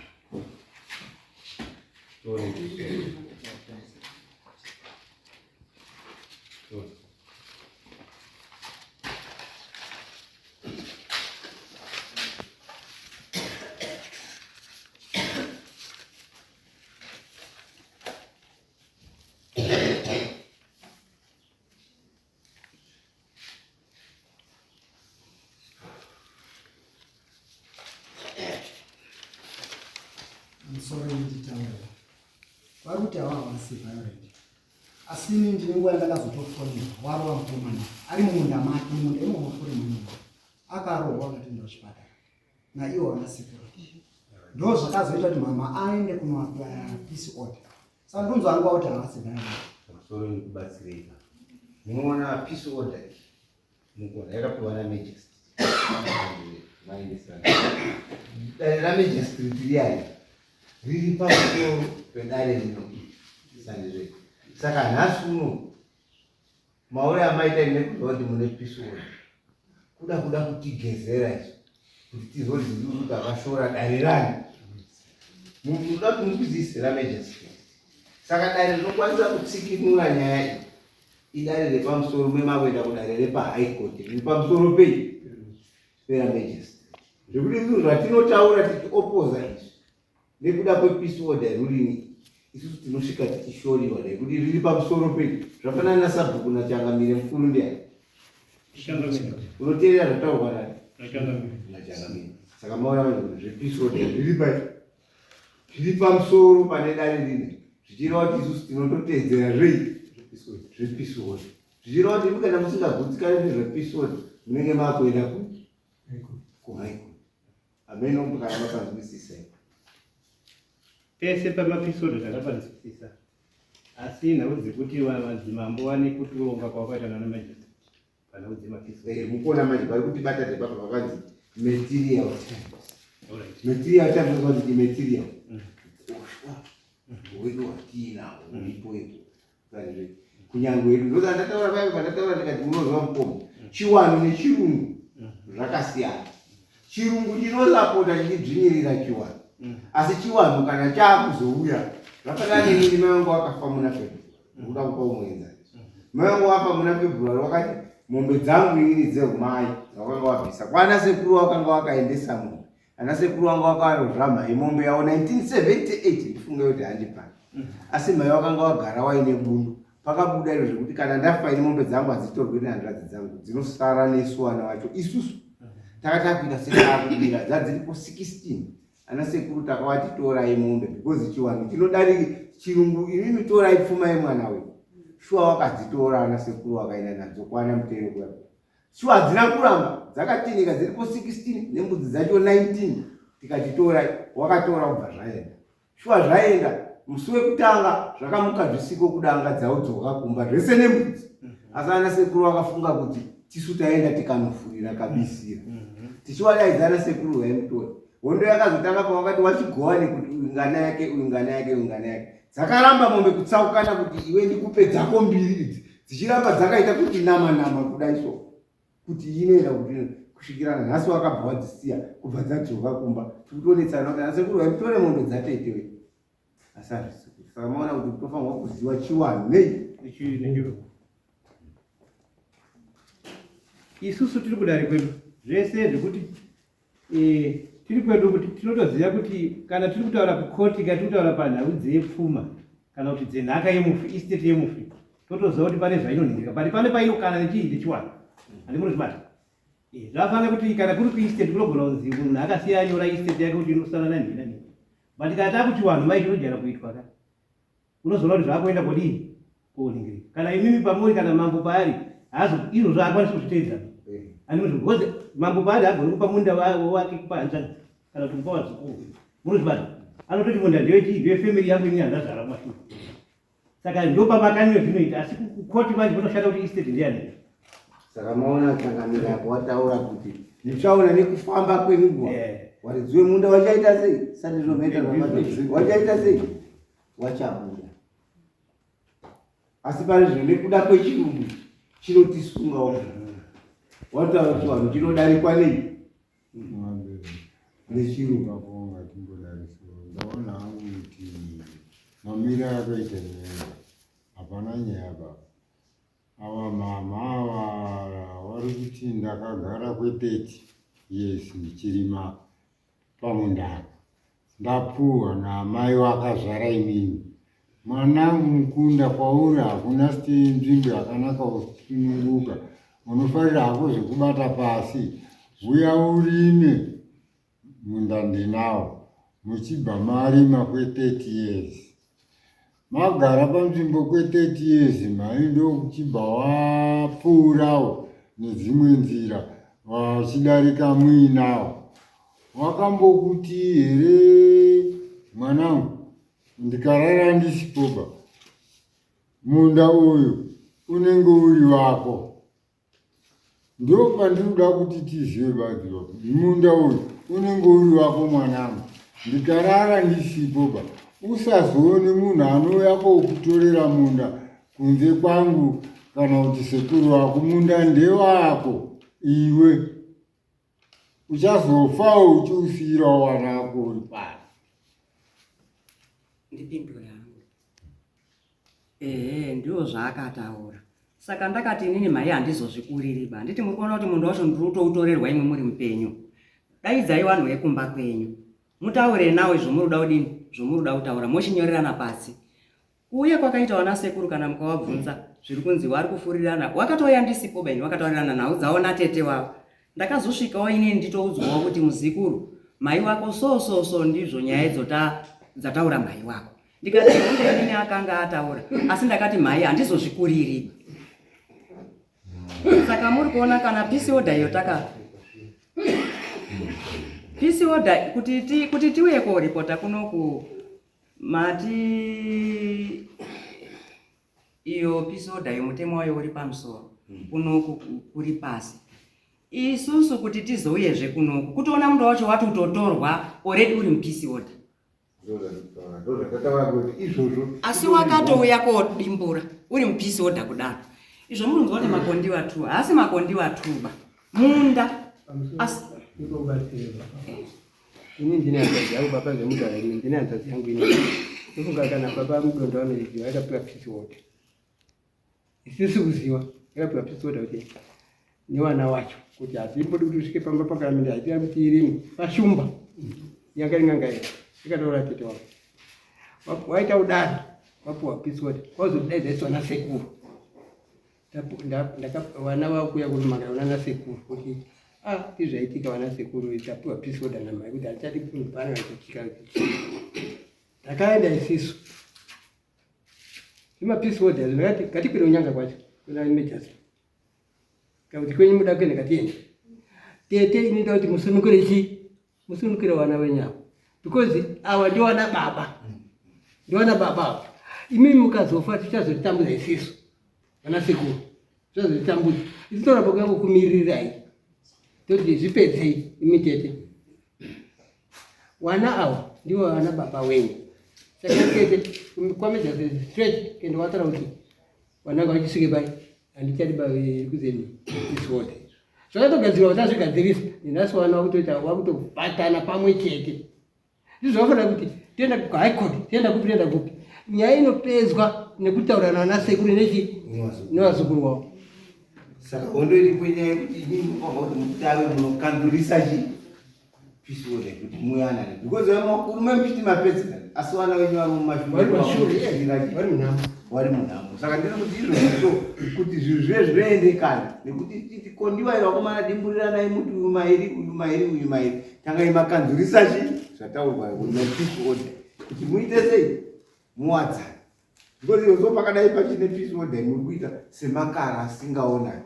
Musoro inditaura vari kuti ava havasi violent, asi ini ndine nguva yandakazotofonera warova mukomana ari mumunda make, mumunda imomo furi munyumba, akarohwa akatoenda kuchipatara naiwo vana sekuru. Ndo zvakazoita kuti mama aende kunoaplya peace order. Saka ndonzwa nguva kuti havasi violent. Pamusoro ndikubatsirei. Munoona peace order iyi mukuona yakapiwa naMajesty maendesana dare raMajesty riyari riri pamusoro pedare rino sandizve. Saka nhasi uno maure amaita nekuziva kuti mune peace order kuda kutigezera izvo kuti tizozivi kuti takashora dare rani munoda kuti mukwizise raMajesty. Saka dare rinokwanisa kutsikinura nyaya iyi idare repamusoro memakuenda kudare repaHigh Court riri pamusoro pei peraMajesty, zvekuti zvinhu zvatinotaura tichiopoza izvi nekuda kwepeace order ruling isusu tinosvika tichishoriwa nekuti riri pamusoro pei. Zvafanana nasabhuku nachangamire mukuru ndiani unoteerera zvataurwa nani nachangamire. Saka maona manje kuti zvepeace order zviri pai zviri pamusoro pane dare rine, zvichireva kuti isusu tinototedzera zvei zvepeace order, zvichireva kuti imi kana musingagutsikani nezvepeace order munenge makuenda kuHigh Court. Hameno kana makanzwisisa. Pese pamapeace order takapanzwisisa, asi nhau dzekuti madzimambo vane kutonga kwavakaita nana majesty panhau dzemapeace order. Mukuona manje pari kutibata ndepapa pakanzi material terms. Material terms zvakanzi material ukoshwa hwedu hwatiinahwo huripo ipo kunyangwe hedu ndoza ndataura paya pandataura ndikati munozwa mukoma chiwanhu nechirungu zvakasiyana. Chirungu chinosapota chichidzvinyirira chiwanhu, asi chiwanhu kana chaakuzouya zvafanana nenini mai vangu vakafa muna February. Ndikuda kupa muenzaniso. Mai vangu vafa muna February, wakati mombe dzangu inini dzehumai dzawakanga wabvisa kwana sekuru wakanga wakaendesa mombe, ana sekuru vanga vakarozva mhai mombe yavo 1978, ndifunge kuti handipani, asi mhai wakanga wagara waine bundu. Pakabuda iro zvekuti kana ndafa ini mombe dzangu hadzitorwi nehanzvadzi dzangu, dzinosara nesu vana vacho. Isusu takati akuita sekaakubira dzadziripo 16 ana sekuru takavati torai mombe because chiwanhu chinodariki chirungu, imimi torai pfuma yemwana uyu. Shuwa wakadzitora ana sekuru wakaenda nadzo kwana mutero kuya. Shuwa hadzina kuramba dzakatinika dziripo 16 nembudzi dzacho 19, tikati torai, wakatora kubva zvaenda. Shuwa zvaenda musi wekutanga zvakamuka zvisiko kudanga dzaudzoka kumba zvese nembudzi, asi ana sekuru vakafunga kuti tisu taenda tikanofurira kabisira tichiwadaidza ana sekuru vaimutora. Hondo yakazotanga pavakati wachigowane kuti uyu ngana yake, uyu ngana yake, uyu ngana yake. Dzakaramba mombe kutsaukana kuti iwe ndikupe dzako mbiri idzi, dzichiramba dzakaita kuti nama nama kudai so kuti inoenda kuti. Kusvikira nanhasi wakabva wadzisiya kubva dzadzoka kumba. Tikutonetsana kuti anasekuru vaitore mombe dzatete we. Asi hazvisi kuti. Saka maona kuti kutofanirwa kuziva chiwanhu nei? Isusu tiri kudare kwedu zvese zvekuti eh, tiri kwedu kuti tinotoziva kuti kana tiri kutaura kukoti kana tiri kutaura panhau dzepfuma kana kuti dzenhaka yemufi estate yemufi totoziva kuti pane zvainonhingirika but pane painokana nechii nechiwanhu handimunozvibata eh, zvafanira kuti kana kuri kuestate kunogona kunzi munhu akasiya anyora estate yake kuti inosana nanhii nanhii but kana takuchiwanhu mai chinojaira kuitwa ka unozoona kuti zvaakuenda kodii koningirika kana imimi pamuri kana mambo paari haazo izvozvo haakwanisi kuzviteedza ani because mambo paari haagoni kupa munda wake kupa hanzvadzi kana kuti kupa vazukuru munozvibata anototi munda ndewechii ndewefamily yangu ini handazvara kumashure saka ndopamakanywe zvinoita asi kukoti manje kunoshanda kuti estate ndeyani saka maona changamire apo wataura kuti ndichaona nekufamba kwenguva eh. waridzi wemunda wachaita sei sati zvomaita wachaita sei wachabuda asi pari zvino nekuda kwechirungu chinotisungawo wataura kuti vanhu chinodarikwa nei nechirungu ndaona hangu kuti mamire akaita nyaya hapana nyaya baba Ava mhamha ava vari kuti ndakagara kwe 30 years ndichirima pamunda apa ndapuhwa naamai vakazvara inini mwanangu mukunda kwauri hakuna nzvimbo yakanaka kusununguka unofarira hako zvekubata pasi huya urime munda ndinawo muchibva marima kwe 30 years Magara panzvimbo kwe 30 years mhai ndokuchibva wapfuurawo nedzimwe nzira vachidarika muinawo. Wakambokuti here mwanangu ndikarara ndisipoba munda uyu unenge uri wako. Ndopandinoda kuti tizive badzi baba munda uyu unenge uri wako mwanangu ndikarara ndisipo ba usazoone munhu anouya kokutorera munda kunze kwangu kana kuti sekuru wako munda ndewako iwe uchazofawo uchiusiyirawo vana vako uri pano ndipindure hangu Ehe ndizvo zvaakataura. Saka ndakati inini mhai handizozvikuriri ba. Handiti muri kuona kuti munda wacho ndiri kutoutorerwa imwe muri mupenyu. Daidzai vanhu vekumba kwenyu. Mutaure nawo zvomuri kuda kudini? Zvomuri kuda kutaura mochinyorerana pasi. Kuuya kwakaita vana sekuru kana mukavabvunza zviri kunzi vari kufurirana. Wakatouya ndisipo ba ini wakataurirana nhau dzavo natete wavo. Ndakazosvikawo inini nditoudzwawo kuti muzikuru mhai wako so so so ndizvo nyaya idzo dzataura mhai wako. Ndikati hunde inini akanga ataura asi ndakati mhai handizozvikuriri. Saka muri kuona kana peace order iyo taka peace order kuti ti, kuti tiuye koripota kunoku mati iyo peace order iyo mutemo wayo uri pamusoro kunoku kuri pasi isusu kuti tizouyezve kunoku kutoona munda wacho wati utotorwa already uri mupeace order asi wakatouya kodimbura uri mupeace order kudaro izvo munonzwa kuti makondiwa two haasi makondiwa two ba munda asi ini ndine hanzvadzi yangu baba zvemudhara ini ndine hanzvadzi yangu ini ndofunga kana baba mudondo vanoiziva yakapiwa peace order Isisi kuziva yakapiwa peace order kuti newana wacho kuti hatimbodi kuti usvike pamba pakaramira haitira kuti irimo pashumba yanga iri n'anga iya ikataura tete wako waita kudaro wapiwa peace order kwazodaidza isu vana sekuru vana vakuya kunomangara vana nasekuru kuti ah tizvaitika vana sekuru tapiwa peace order namai kuti hatichadi kunhu pano kuchika takaenda isisu Zvima peace order ndakati ngatikwire kunyanga kwacho kuna majors. Kakuti kwenyu muda kuenda ngatiende. Tete ini ndoda kuti musunungure chi musunungure vana venyu ava. Because ava ndio vana baba. Ndio vana baba ava. Imimi mukazofa tichazotambudza isisu. Vana sekuru. Tichazotambudza. Isu toramba kuya kukumirirai. Toti zvipedzei imi tete. Wana awa ndivo vana baba wenyu. Saka tete kwamedza straight kende wataura kuti wananga vachisvike pai handichadi kuzeni iswote. Zvakatogadzirwa kuti azvigadzirisa nhasi vana vakutoita vakutobatana pamwe chete. Ndizvo zvakafanira kuti toenda kuhigh court, toenda kupi, toenda kupi. Nyaya inopedzwa nekutaura nana sekuru nechi nevazukuru wavo. Saka hondo iripo inyaya yekuti inini munofanirwa kuti mutave munokanzurisa chi peace order kuti muyanane because vamakuru memuchiti mapedzerana asi vana venyu vari mumashure vari munhamo vari munhamo saka ndiri kuti izvozvo kuti zvinhu zvive zvinoendekana nekuti titi kondiwa iri vakomana dimburiranai muti uyu mairi uyu mairi uyu mairi tangai makanzurisa chi zvataurwa nepeace order kuti muite sei muwadzane because iyo so pakadai pachine peace order muri kuita semakara asingaonani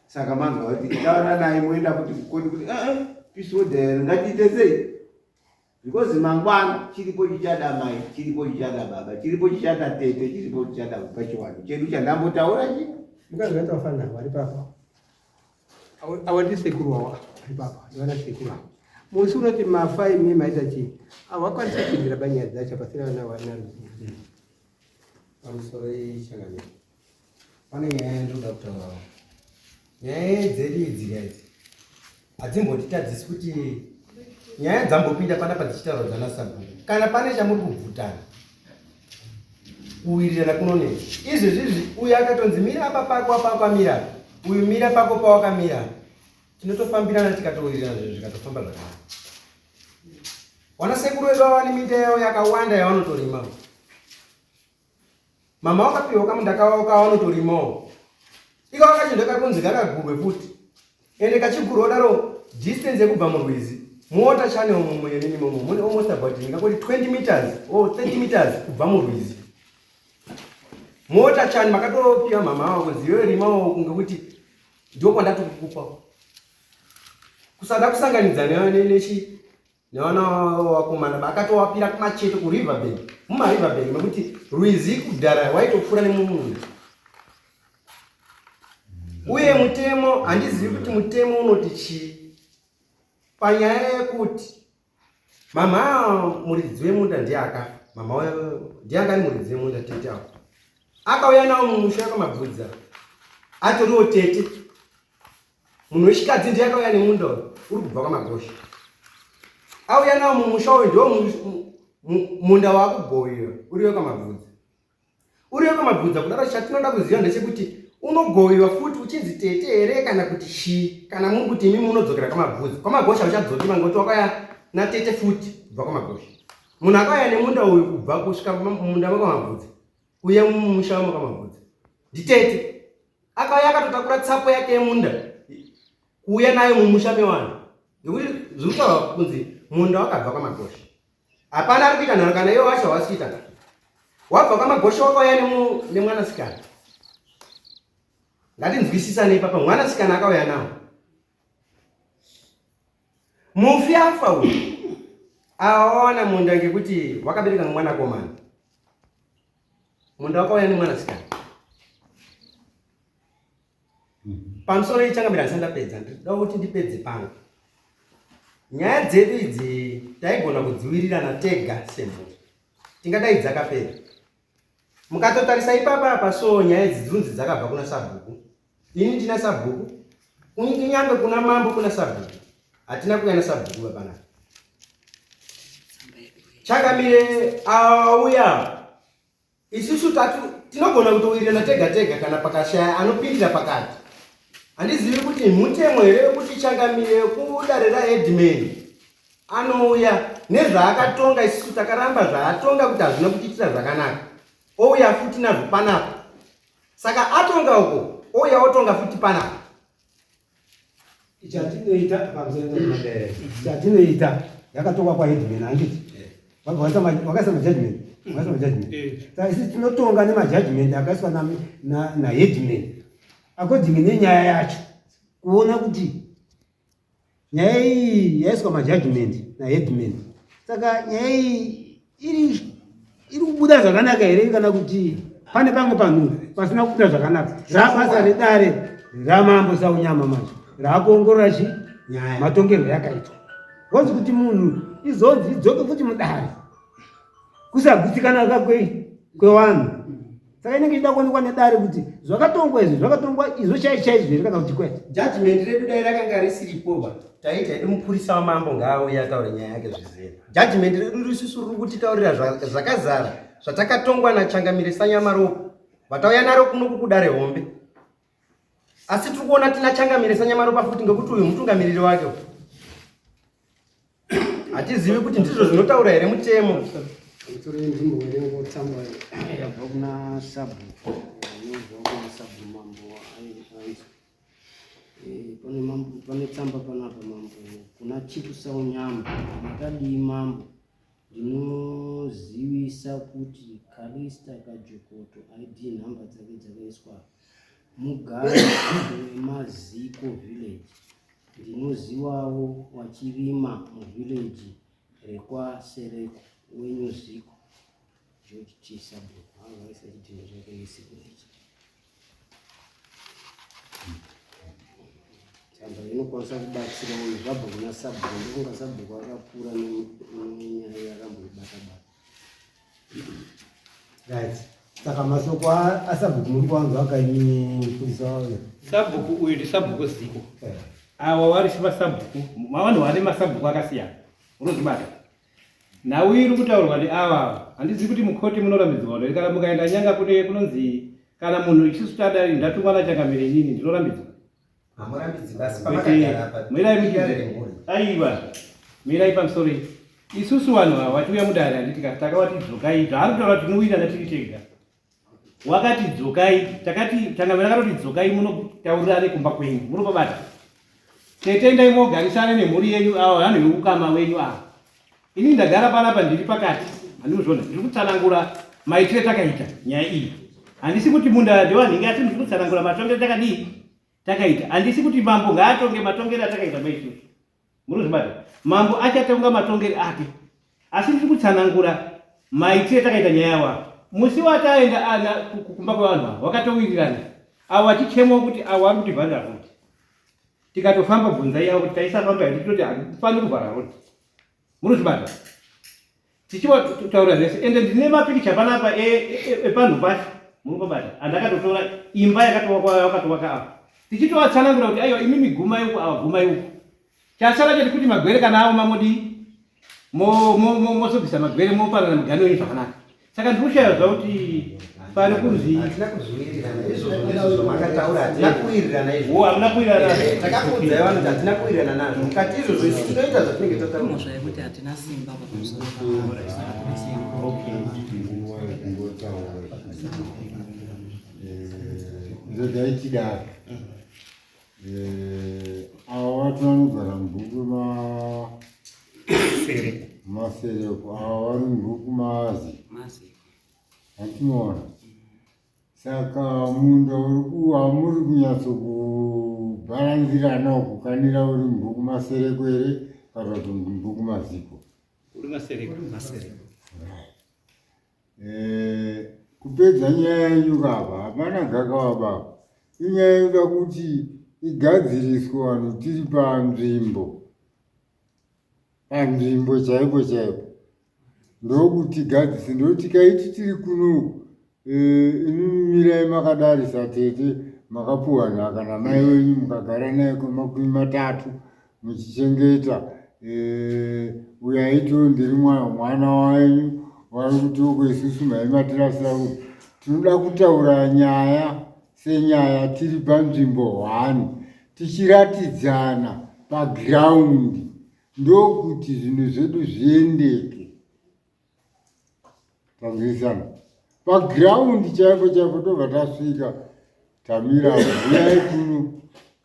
saka manzwa kuti tauranai moenda kuti kukoni kuti ee eh, eh, peace order ngatiite sei because mangwana chiripo chichada mai chiripo chichada baba chiripo chichada tete chiripo chichada pachiwanhu chedu chandambotaura chi mukadzi waita wafanira vari papa awa ndisekuru wawa ari papa ndivana sekuru awa musi unoti mafa imi maita chii awakwanisa kupindira banyaya dzacho pasina vana vana ruzivo pamusoro ichangamira pane nyaya yandinoda kutaurawo nyaya dzedu idzi kaidzi hadzimbotitadzisi kuti nyaya dzambopinda panapa dzichitaurwa dzana sabhuku kana pane chamuri kubvutana kuwirirana kunonetsa izvezvi izvi uyu akatonzi mira apa pako apa wakamira uyu mira pako pawakamira tinotofambirana tikatowirirana zvinhu zvikatofamba zvakanaka wanasekuru vedu ava vane minda yavo yakawanda yavanotorima Mama wakapiwa kamunda kavo kavanotorimawo. Ikawa kacho ndakakunzi kakagurwe futi. Ende kachigurwa daro distance yekubva murwizi muwater channel mumu yemini momo mune almost about ndingangoti 20 meters or 30 meters kubva murwizi. Muwater channel makatopiwa mama avo kunzi iwewe rimawo kunge kuti ndiko kwandatokukupa. Kusada kusanganidza nechi nevana vakomana vakatowapira kumacheto kuriver bank mumariver bank mekuti rwizi kudhara waitopfuura nemumunda uye mutemo handizivi kuti mutemo unoti chii panyaya yekuti mama muridzi wemunda ndiye akafa mama ndiye anga ari muridzi wemunda tete avo akauya nawo mumusha wekwamabvudza atoriwo tete Munhu wechikadzi ndiye akauya nemunda uyu uri kubva kwamagosha. Auya nawo mumusha uyu ndiwo munda waakugowiwa uri wekwamabvudza. Uri wekwamabvudza kudaro chatinoda kuziva ndechekuti unogowiwa futi uchinzi tete here kana kuti chii kana muri kuti imi munodzokera kwamabvudza. Kwamagosha uchadzoki mangoti wakauya natete futi kubva kwamagosha. Munhu akauya nemunda uyu kubva kusvika munda mekwamabvudza uye mumusha wekwamabvudza nditete. Akauya akatotakura tsapo yake yemunda kuuya nayo mumusha mewanhu ngekuti zviri kutaurwa kunzi munda wakabva kwamagosha hapana ari kuita nharo kana iwe wacho hawasi kuita nharo wabva kwamagosha wakauya nemwanasikana ngatinzwisisane ipapa mwanasikana akauya nawo mufi afa uyu awawana munda ngekuti wakabereka mwanakomana munda wakauya nemwanasikana pamusoro ichangamira ndisati ndapedza ndinoda kuti ndipedze pano nyaya dzedu idzi taigona kudziwirirana tega semhuri tingadai dzakapera mukatotarisa ipapa apa so nyaya idzi dzirunzi dzakabva kuna sabhuku ini ndina sabhuku kunyange kuna mambo kuna sabhuku hatina kuuya nasabhuku vapanapa Changamire auya isusu tatu tinogona kutowirirana tega tega kana pakashaya anopindira pakati. Handizivi kuti mutemo here wekuti changamire kudare raheadman anouya nezvaakatonga isusu takaramba zvaatonga kuti hazvina kutiitira zvakanaka ouya futi nazvo panapa saka atonga uko ouya otonga futi panapa Chatinoita chatinoita yakatongwa kwaheadman handiti vakaisa majudgment vakaisa majudgment saka isi tinotonga nemajudgment akaiswa naheadman according nenyaya yacho kuona kuti nyaya iyi yaiswa majudgment naheadman saka nyaya iyi iri iri kubuda zvakanaka here kana kuti pane pamwe panhu pasina kubuda zvakanaka rabasa redare ramambo saunyama manje raakuongorora chi matongerwo yakaitwa vonzi kuti munhu izonzi idzoke futi mudare kusagutsikana kakwei kwevanhu. Saka inenge ichida kuonekwa nedare kuti zvakatongwa izvi zvakatongwa izvo chai chaizvo here kana kuti kwete. Judgment redu dai rakanga risiripo ba taiti haidi mupurisa wamambo ngaauye ataure nyaya yake zvizere. Judgment redu risusu riri kutitaurira zvakazara zvatakatongwa naChangamire Sanyamaropa vatauya naro kuno kukudare hombe. Asi tiri kuona tina Changamire Sanyamaropa futi ngekuti uyu mutungamiriri wake. Hatizivi kuti ndizvo zvinotaura here mutemo. Pamusoro ndimboverenga tsamba yabva kuna sabhuku inobva kuna sabhuku mambo anzwa. Eh, pane mambo pane tsamba panapa mambo kuna Chief Saunyama makadii mambo ndinozivisa kuti Kalista Kajokoto ID number dzake dzakaiswa mugari wemaziko village Ndinoziwawo wachirima muvillage rekwaSereko wenyu Ziko George T Sabhuku anga vaisa chidhindo chake nesignature. Tsamba inokwanisa kubatsira uyu zvabva kuna sabhuku ndokunga sabhuku akapfuura nenyaya yakamboibata bata. Right. Saka masoko asabhuku muri kuwanzwa akaimi mupurisa wayo. Sabhuku uyu ndisabhuku Ziko. Eh. Awa vari vasabhuku, vanhu vane masabhuku akasiyana. Unozvibata. Nhau iri kutaurwa neava handizivi kuti mukoti munorambidzwa here kana mukaenda nyanga kune kunonzi kana munhu isusu tadai ndatumwa nachangamire inini ndinorambidzwa. Hamurambidzi basi pamakagara apa. Mirai muchidze. Aiwa. Mirai pamusoro iyi. Isusu vanhu ava vachiuya mudare handiti ka takavati dzokai zvaari kutaura kuti tinowirana tiri tega. Wakati dzokai takati changamire akatoti dzokai munotaurirane kumba kwenyu munopabata. Tete endai mogarisane nemhuri yenyu ava vanhu veukama wenyu ava. Ini ndagara panapa ndiri pakati handikuzviona ndiri kutsanangura maitire takaita nyaya iyi. Handisi kuti munda ndewanhingi asi ndiri kutsanangura matongero takadii takaita. Handisi kuti mambo ngaatonge matongero atakaita maisusu. Munozvibata? Mambo achatonga matongero ake. Asi ndiri kutsanangura maitire takaita nyaya yawo. Musi wataenda ana kumba kwevanhu ava wakatowirirana. Avo vachichemawo kuti avo vari kutivharira road. Tikatofamba bvunzai yavo kuti taisafamba here tototi hatifaniri kuvhara road. Munozvibata? Tichiwataura zvese ende ndine mapikicha panapa epanhu e, e, pacho murikubata andakatotora imba yakatowakwa yakatowaka apa tichitovatsanangura kuti aiwa imimi gumai uku ava gumai uku chasara chete kuti magwere kana aoma modii mozobvisa magwere mopanana mugano wenyu zvakanaka saka ndiri kushaya zva kuti pari kunzi hatina kuzviwirirana izvozvo ndizvo zvamakataura hatina kuwirirana izvo hamuna kuwirirana eh, takakuudzai vanhu kuti hatina kuwirirana nazvo mukati izvozvo isu tinoita zvatinenge tataura mhosva yekuti hatina simba pamusoro regai tidaro eh, ava vati vanogara mubhuku masereko ava vari mubhuku mazi atinoona saka munda uri hamuri kunyatsokubharanzirana kukanira uri mubhuku masereko here kana kuti mubhuku maziko uri masereko Eh, kupedza nyaya yenyu kapa hapana gakava baba inyaya yoda kuti igadziriswe vanhu tiri panzvimbo panzvimbo chaipo chaipo ndokuti gadzise ndokuti tikaiti tiri kunoku eh, imimi mirai makadarisa tete makapuwa nhaka namai wenyu mukagara naye kwemakumi matatu muchichengeta eh, uyo aitiwo ndiri mwana wenyu wari kuti uko isusu maimatirasira kuti tinoda kutaura nyaya senyaya tiri panzvimbo hwani tichiratidzana pagiraundi ndokuti zvinhu zvedu zviendeke Tanzwisana. Paground chaipo chaipo tobva tasvika tamira huyai kuno.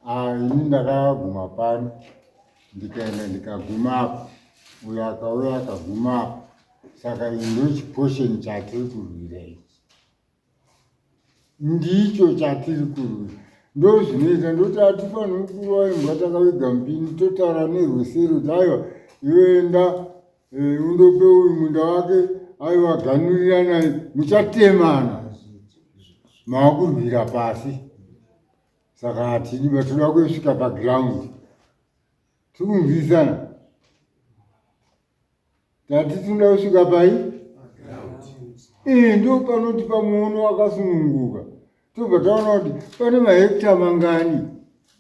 Ah, ini ndakaguma pano ndikaenda ndikaguma apo uyo akauya akaguma apo saka iyi ndochiposheni chatiri kurwira ichi Ndicho chatiri kurwira. Ndozvinoita ndoti hatifaniri kurova imbwa takaviga mupini totaura nerweseri kuti aiwa iwe enda eh, undope uyu munda wake aiwa ganuriranai muchatemana maakurwira pasi saka hatidi batoda kusvika paground tiri Tati tinoda kusvika pai? Ee, ndo panoti pamuono wakasununguka tobva taona kuti pane mahekta mangani,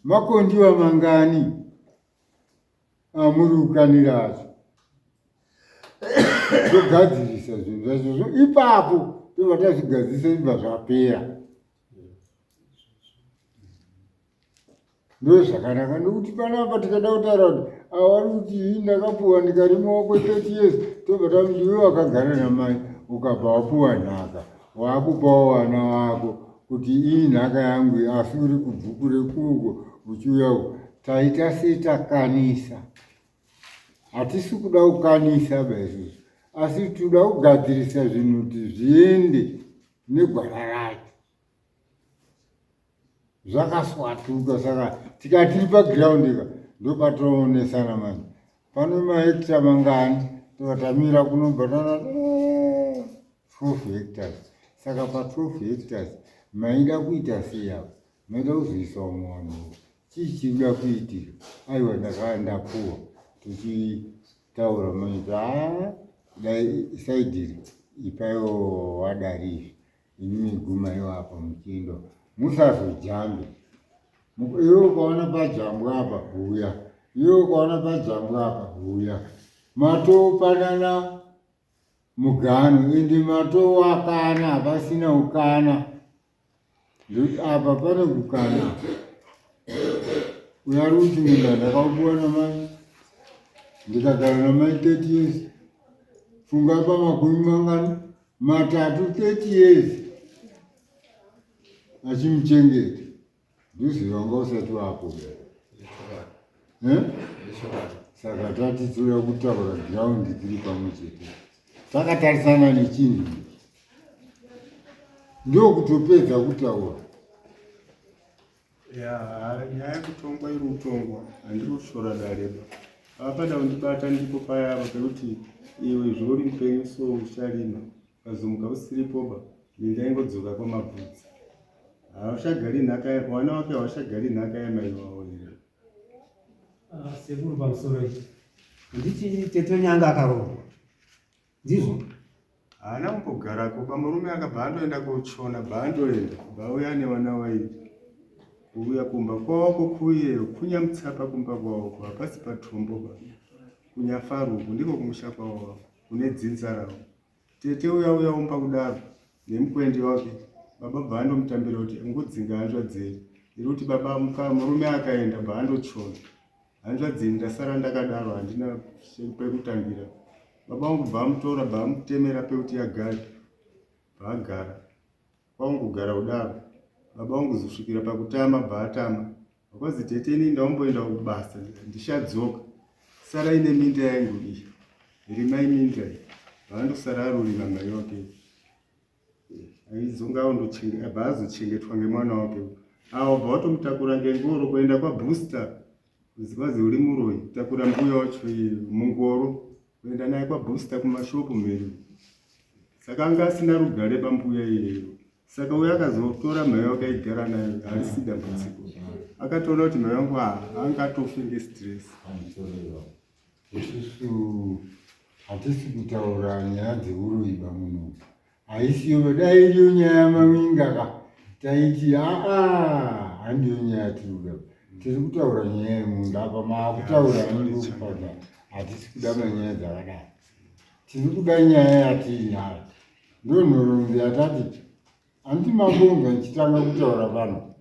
makondiwa mangani amuri kukanira acho, togadzirisa zvinhu zvacho zvo ipapo, tobva tazvigadzirisa zvibva zvapera. Ndozvakanaka nekuti panapa tikada kutaura kuti awari kuti ii ndakapuwa ndikarimawo kwe 30 years, tobva tamuti iwe wakagara namai ukabva wapuwa nhaka, waakupawo vana vako kuti ii nhaka yangu, asi uri kubhuku rekuko uchiuya uko taita setakanisa. Hatisi kuda kukanisa ba isusu, asi toda kugadzirisa zvinhu kuti zviende negwara racho zvakaswatuka. Saka tikatiri paground ka ndopatoonesana manje pano mahekta mangani, tovatamira kunobva tana 12 hectares. Saka pa 12 hectares maida kuita sei apa? Maida kuzoisa umwe wanhu? Chii chiri kuda kuitika? Aiwa, ndakaa ndapuwa tichitaura manje, haa dai saidiri ipaiwo wadari izvi, imi gumaiwo apa muchienda, musazojambe. Iwe ukaona pajambwa apa huya, iwe ukaona pajambwa apa huya, matopanana mugano ende matowakana, hapasina ukana. Ndokuti apa pane kukana. Uyo ari kuti munda ndakaupiwa namai, ndikagara namai 30 years. Funga pamakumi mangani? Matatu, 30 years achimuchengeta. Nduzi wanga usati wapo. Eh? Saka tati toda kutaura ground tiri pamwe chete takatarisana nechinhu, ndokutopedza kutaura. Ya, nyaya yekutongwa iri kutongwa, handiri kushora dareba. Apada kundibata ndipo paya apa pekuti iwe zvouri mupenyu so ucharima, ukazomuka usiripoba, minda ingodzoka kwamabvudzi. Hauchagari nhaka yako, vana wake hauchagari nhaka yamai wavo here? Ah, sekuru, pamusoro ichi handiti tete nyanga akaroorwa, ndizvo? Haana kumbogarako pamurume, akabva andoenda kochona, bva andoenda, bva auya nevana wairi kuuya kumba kwawako kuyeyo kunyamutsapa kumba kwawako hapasi patombo ba kunyafaruku ndiko kumusha kwavo kune dzinza ravo. Tete uya uya umba kudaro nemukwendi wake, baba bva andomutambira kuti ngodzinga hanzvadzi yedu iri kuti baba muka murume akaenda, bva andochona hanzvadzi ini ndasara ndakadaro, handina pekutangira. Baba vangu bva amutora, bva amutemera pekuti agare, bva agara kwangogara kudaro. Baba vangu kuzosvikira pakutama, bva atama vakwazi tete ini ndaumboenda kubasa, ndichadzoka, sarai neminda yangu iyi, rimai minda iyi. Vaandosara arorima mai wake aizonga bva azochengetwa ngemwana wake awo, bva watomutakura ngengoro kuenda kwabooster, kwazi uri muroyi, takura mbuya wacho mungoro kuenda naye kwabooster kumashopu mhiri. Saka anga asina rugare pambuya iyeyo. Saka uyo akazotora mhai wake aigara nayo, harisi dambudziko, akatoona kuti mhai wangu angatofe ngestress. Isusu hatisi kutaura nyaya dzeuroyi bamunhu, haisiyo. Dai iriyo nyaya yamawinga ka taiti aa, handiyo nyaya tiri kuda. Tiri kutaura nyaya yemunda apa, maakutaura anondokupadza. Hatisi kuda manyaya dzakadai, tiri kuda nyaya yatiinayo. Ndo nhoroondo yatati handiti mambonga ndichitanga kutaura pano,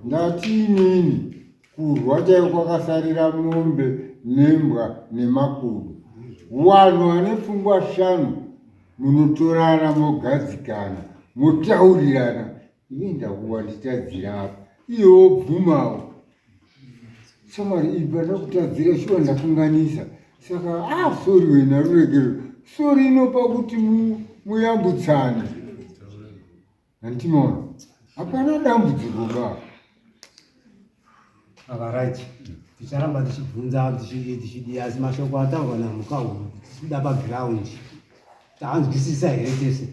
ndati inini kurwa chaiko kwakasarira mombe nembwa nemakudo. Vanhu vane pfungwa shanu munotorana, mogadzikana, motaurirana. Iye ndakuwa nditadzira apa, iye wobvumawo, shamwari ipa ndakutadzira, shuwa ndakanganisa, saka ah, sorry wena, ruregerero. Sorry inopa kuti muyambutsane, handimaona hapana dambudziko ba. Alright, ticharamba tichibvunza tichidi, asi mashoko ataurwa namuka uyu tichida paground taanzwisisa here tese?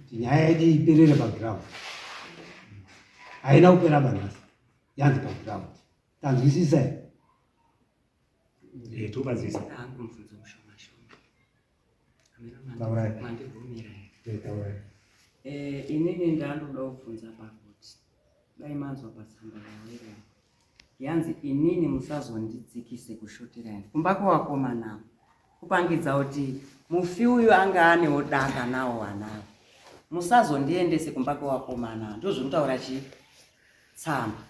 Kuti nyaya yedu iperere paground, haina kupera panhasi, yanzi paground, tanzwisisa here? Topanzwisa. Hangu mubvunzo mushoma shoma. Taurai. Mandibvumira here? Eh, inini ndandoda kubvunza pakuti dai manzwa patsamba yaverenga yanzi inini musazondidzikise kushoterani kumba kwewakomana kupangidza kuti mufi uyu anga anewo daka nawo wanavo musazondiendese kumba kwewakomana ndozvinotaura chii tsamba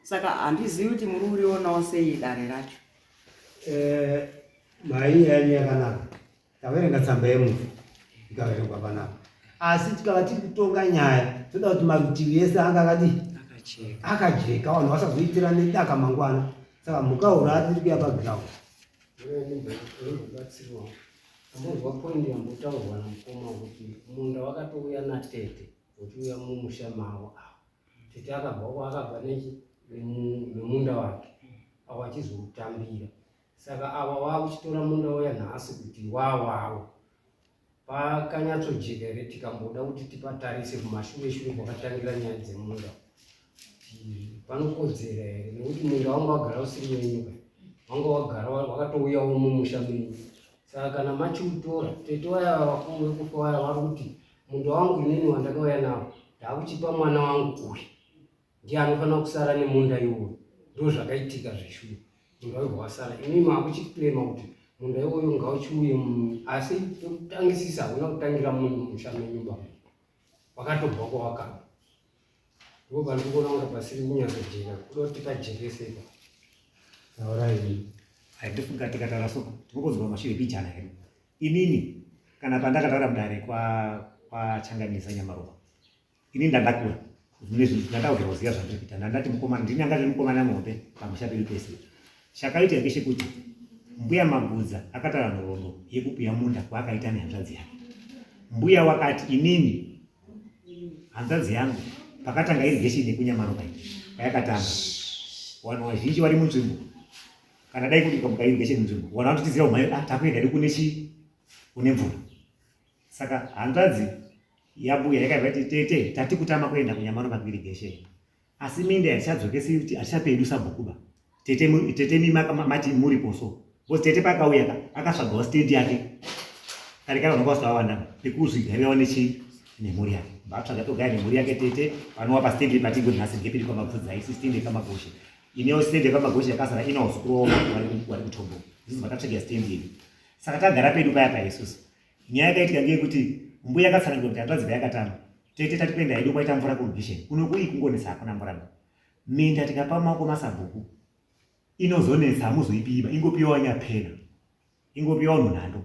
saka handizivi kuti muri urionawo sei dare racho eh, mhai yanyu yakanaka taverenga tsamba yemufi ikaverengwa panapa asi tikava tiri kutonga nyaya toda kuti marutivi ese anga akadii akajeka vanhu vasazoitira nedaka mangwana saka mhuka hura tiri kuya paground batsirwa ambonzwa point yambotaurwa namukoma kuti munda wakatouya natete uchiuya mumusha mavo ava tete akabva kwaakabva nechi nemunda wake avo achizoutambira Saka ava wakuchitora munda uya nhasi kuti wawawo pakanyatsojeka here tikamboda kuti tipatarise kumashure shure kwakatangira nyaya dzemunda panokodzera here nekuti munda wanga wagara usiri wenyu ka wanga wagara wakatouyawo mumusha menyu saka kana machiutora tete waya vakuru vekufa waya vari kuti munda wangu inini wandakauya nawo ndakuchipa mwana wangu uyu ndiye anofanira kusara nemunda iwoyo ndo zvakaitika zveshuwa munda uyo wasara imi makuchiklema kuti munda iwoyo ngauchiuye asi pekutangisisa hauna kutangira mumusha menyu ba wakatobva kwawakabva ndipo pandiri kuona kunga pasiri kunyatsojeka kuda kuti tipajekese taurai haindifunga tikataura so tinongonzwa mashure pijana hedu inini kana pandakataura mudare kwachangamisa kwa nyamaropa ini ndandakura zvimwe zvinhu ndandakugera kuziva zvandiri kuita ndandati mukomana ndini anga ndiri mukomana muhombe pamusha pedu pese chakaita ndechekuti mbuya magudza akataura nhoroondo yekupiwa munda kwaakaita nehanzvadzi yake mbuya wakati inini hanzvadzi yangu pakatanga irigation yekunyamaropa iyi payakatanga vanhu vazhinji vari munzvimbo kana dai kuti ukamuka irigation munzvimbo vanhu vanototizira kumhanya ah takuenda hedu kune chii kune mvura saka hanzvadzi yambuya yakabva yati tete tati kutama kuenda kunyamano pakuirigation asi minda yatichadzokesi kuti hatichapedu sabhukuba tete tete mi mati muripo so because tete paakauya ka akatsvagawo stand yake kare kare vanonga vasina vawanda pekuzvigarirawo nechi nemhuri yake vatsvaga togara nemhuri yake tete panowa pastand matingo nhasi ngepiri kwamabvudza isi stand yekwamagoshe inewo stand yekwamagoshe yakasara inawo zukuru wavo vari kutombo isusu vakatsvaga stand yedu saka tagara pedu paya pa isusu Nyaya yakaitika ngeyekuti mbuya yakatsanangura kuti hanzvadzi payakatama tete tati kuenda hedu kwaita mvura kurugisheni kuno kuyi kungonetsa hakuna mvura minda tikapa maoko masabhuku inozonetsa hamuzoipiba ingopiwa nyapena ingopiwa vanhu nhando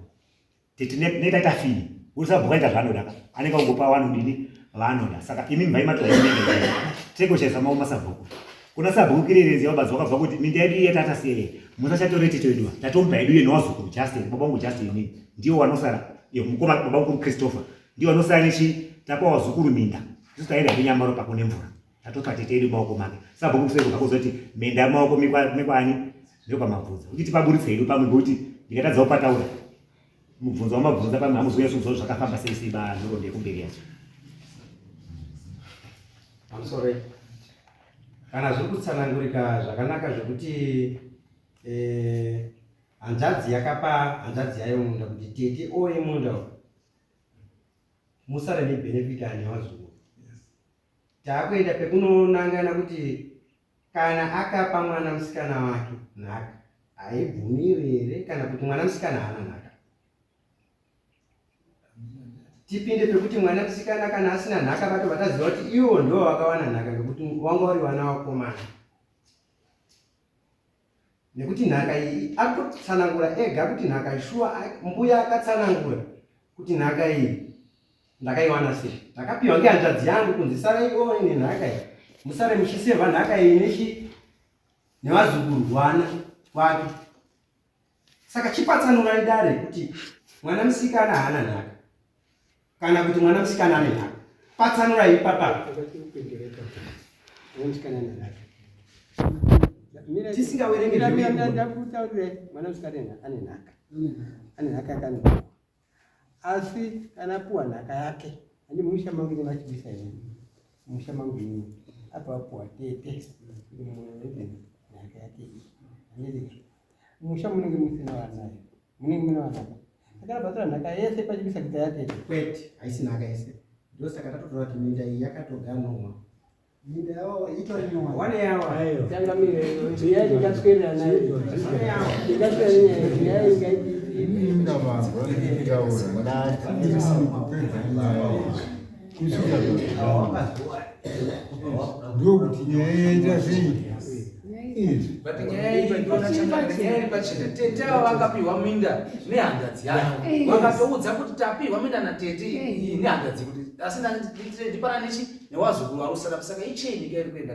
tete netaita fini uri sabhuku aita zvaanoda anenge angopa vanhu dini vanoda saka imi mvai matora minda tekuchaisa maoko masabhuku kuna sabhuku kirerenzi yababadzi wakabva kuti minda yedu iye tatasiya iye musachatore tete wedu tatomupa yedu iye nowazukuru Justin baba wangu Justin inini ndiwo wanosara mukoma baba wangu Christopher ndiwo wanosara nechi tapa wazukuru minda isu taenda kunyamaro pakune mvura tatopa tete yedu maoko make sabhuku kuseri kakuzoti minda maoko mekwani nekwamabvunza kuti tipaburitse hedu pamwe ngekuti ndikatadza kupataura mubvunzo wamabvunza pamwe hamuzonyatso kuziva zvakafamba sei sei ba nhoroondo yekumberi yacho pamusoro kana zviri kutsanangurika zvakanaka zvekuti eh, hanzvadzi yakapa hanzvadzi yayo munda kuti tete oye munda musare nebenefit ane vazukuru taakuenda pekunonangana kuti kana akapa mwana musikana wake nhaka haibvumirwi here kana kuti mwana musikana haana nhaka tipinde pekuti mwana musikana kana asina nhaka vato vataziva kuti ivo ndivo vakawana nhaka ngekuti wanga uri vana vakomana nekuti nhaka iyi akutsanangura ega kuti nhaka shuwa mbuya akatsanangura kuti nhaka iyi ndakaiwana sei ndakapiwa ngehanzvadzi yangu kunzi sarai oine nenhaka iyi musare muchisevha nhaka iyi nechi nevazukuru vana wake saka chipatsanurai dare kuti mwana musikana haana nhaka kana kuti mwana musikana ane nhaka patsanurai ipapa tisingawerenge mwana musikana ane nhaka ane nhaka yakanaka asi kana apuwa nhaka yake handi musha mangu ini vachibisa ini musha mangu ini apa apuwa tete nhaka yake iyi handiti musha munenge musina vana munenge mune vana. Akabhatira nhaka yese pachibisa kuita yatete. Kwete, haisi nhaka yese. Ndosaka tatotora kuti minda iyi yakatoganhurwa. Minda yavo itori nyowani. Wane yawa. Changamire, nyaya tingaswerera nayo. Tingaswerera nayo, nyaya ingaiti. Inini ndavabva ndikutaura ndati inini kupedza nyaya iyi kusvika ndokuti nyaya yaita sei izvi But nyaya iyi ndinoona changamire, nyaya iri pachena. Tete ava vakapiwa minda nehanzvadzi yake. Vakatoudza kuti tapiwa minda natete iyi nehanzvadzi kuti asi ndipanane chi newazukuru varusara saka icheni ka iri kuenda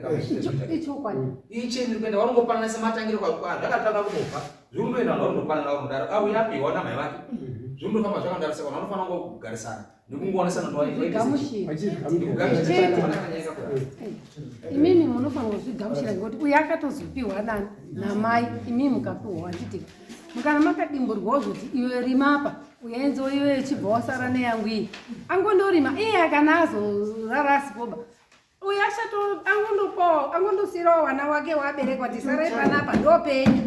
Ichokwadi. Icheni iri kuenda vanongopanana sematangiro zvakatanga kutobva. Zviri kundoenda vanhu vanondopanana vanodaro. Auya apiwa namai vake. Zviri kundofamba zvakandaro saka vanhu vanofanira kungogarisana nekungoonesana kuti Zvigamuchire. Imimi munofanira kuzvigamuchira ngekuti uyu akatozopiwa nani namai imimi mukapiwa handiti mukana makadimburwawo zvoti iwe rima apa uyenzo iwe chibva wasara neyangu iyi angondorima iye akana azorara asipoba uyu achato angondopawo angondosiyirawo wana wake waaberekwa kuti sarai panapa ndopenyu.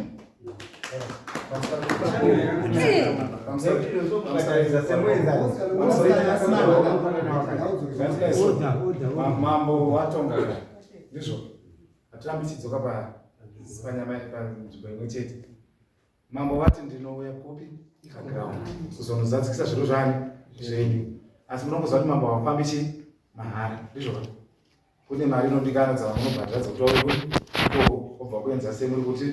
Mambo watonga ka ndizvo hatirambi tichidzoka panyama panzvimbo imwe chete. Mambo vati ndinouya kupi paground kuzonozadzikisa zviro zvani zvenyu, asi munongoziva kuti mambo havafambi chi mahara ndizvo ka kune mari inodikana dzavanobhadhara dzekuti vauye kuri ikoko obva kuenza sei muri kuti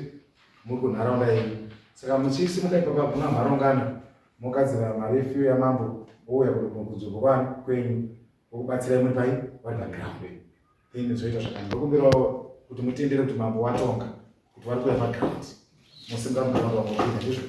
muri kunharaunda yenyu. Saka muchisimuka ipapa muna mharongana mogadzira mari yefiyo yamambo wouya kunzvimbo kwani kwenyu vokubatsirai muri pai vari paground then zvoita zvakanaka. Ndokumbirawo kuti mutendere kuti mambo watonga kuti vari kuuya paground mosimuka muground wamopinda ndizvo.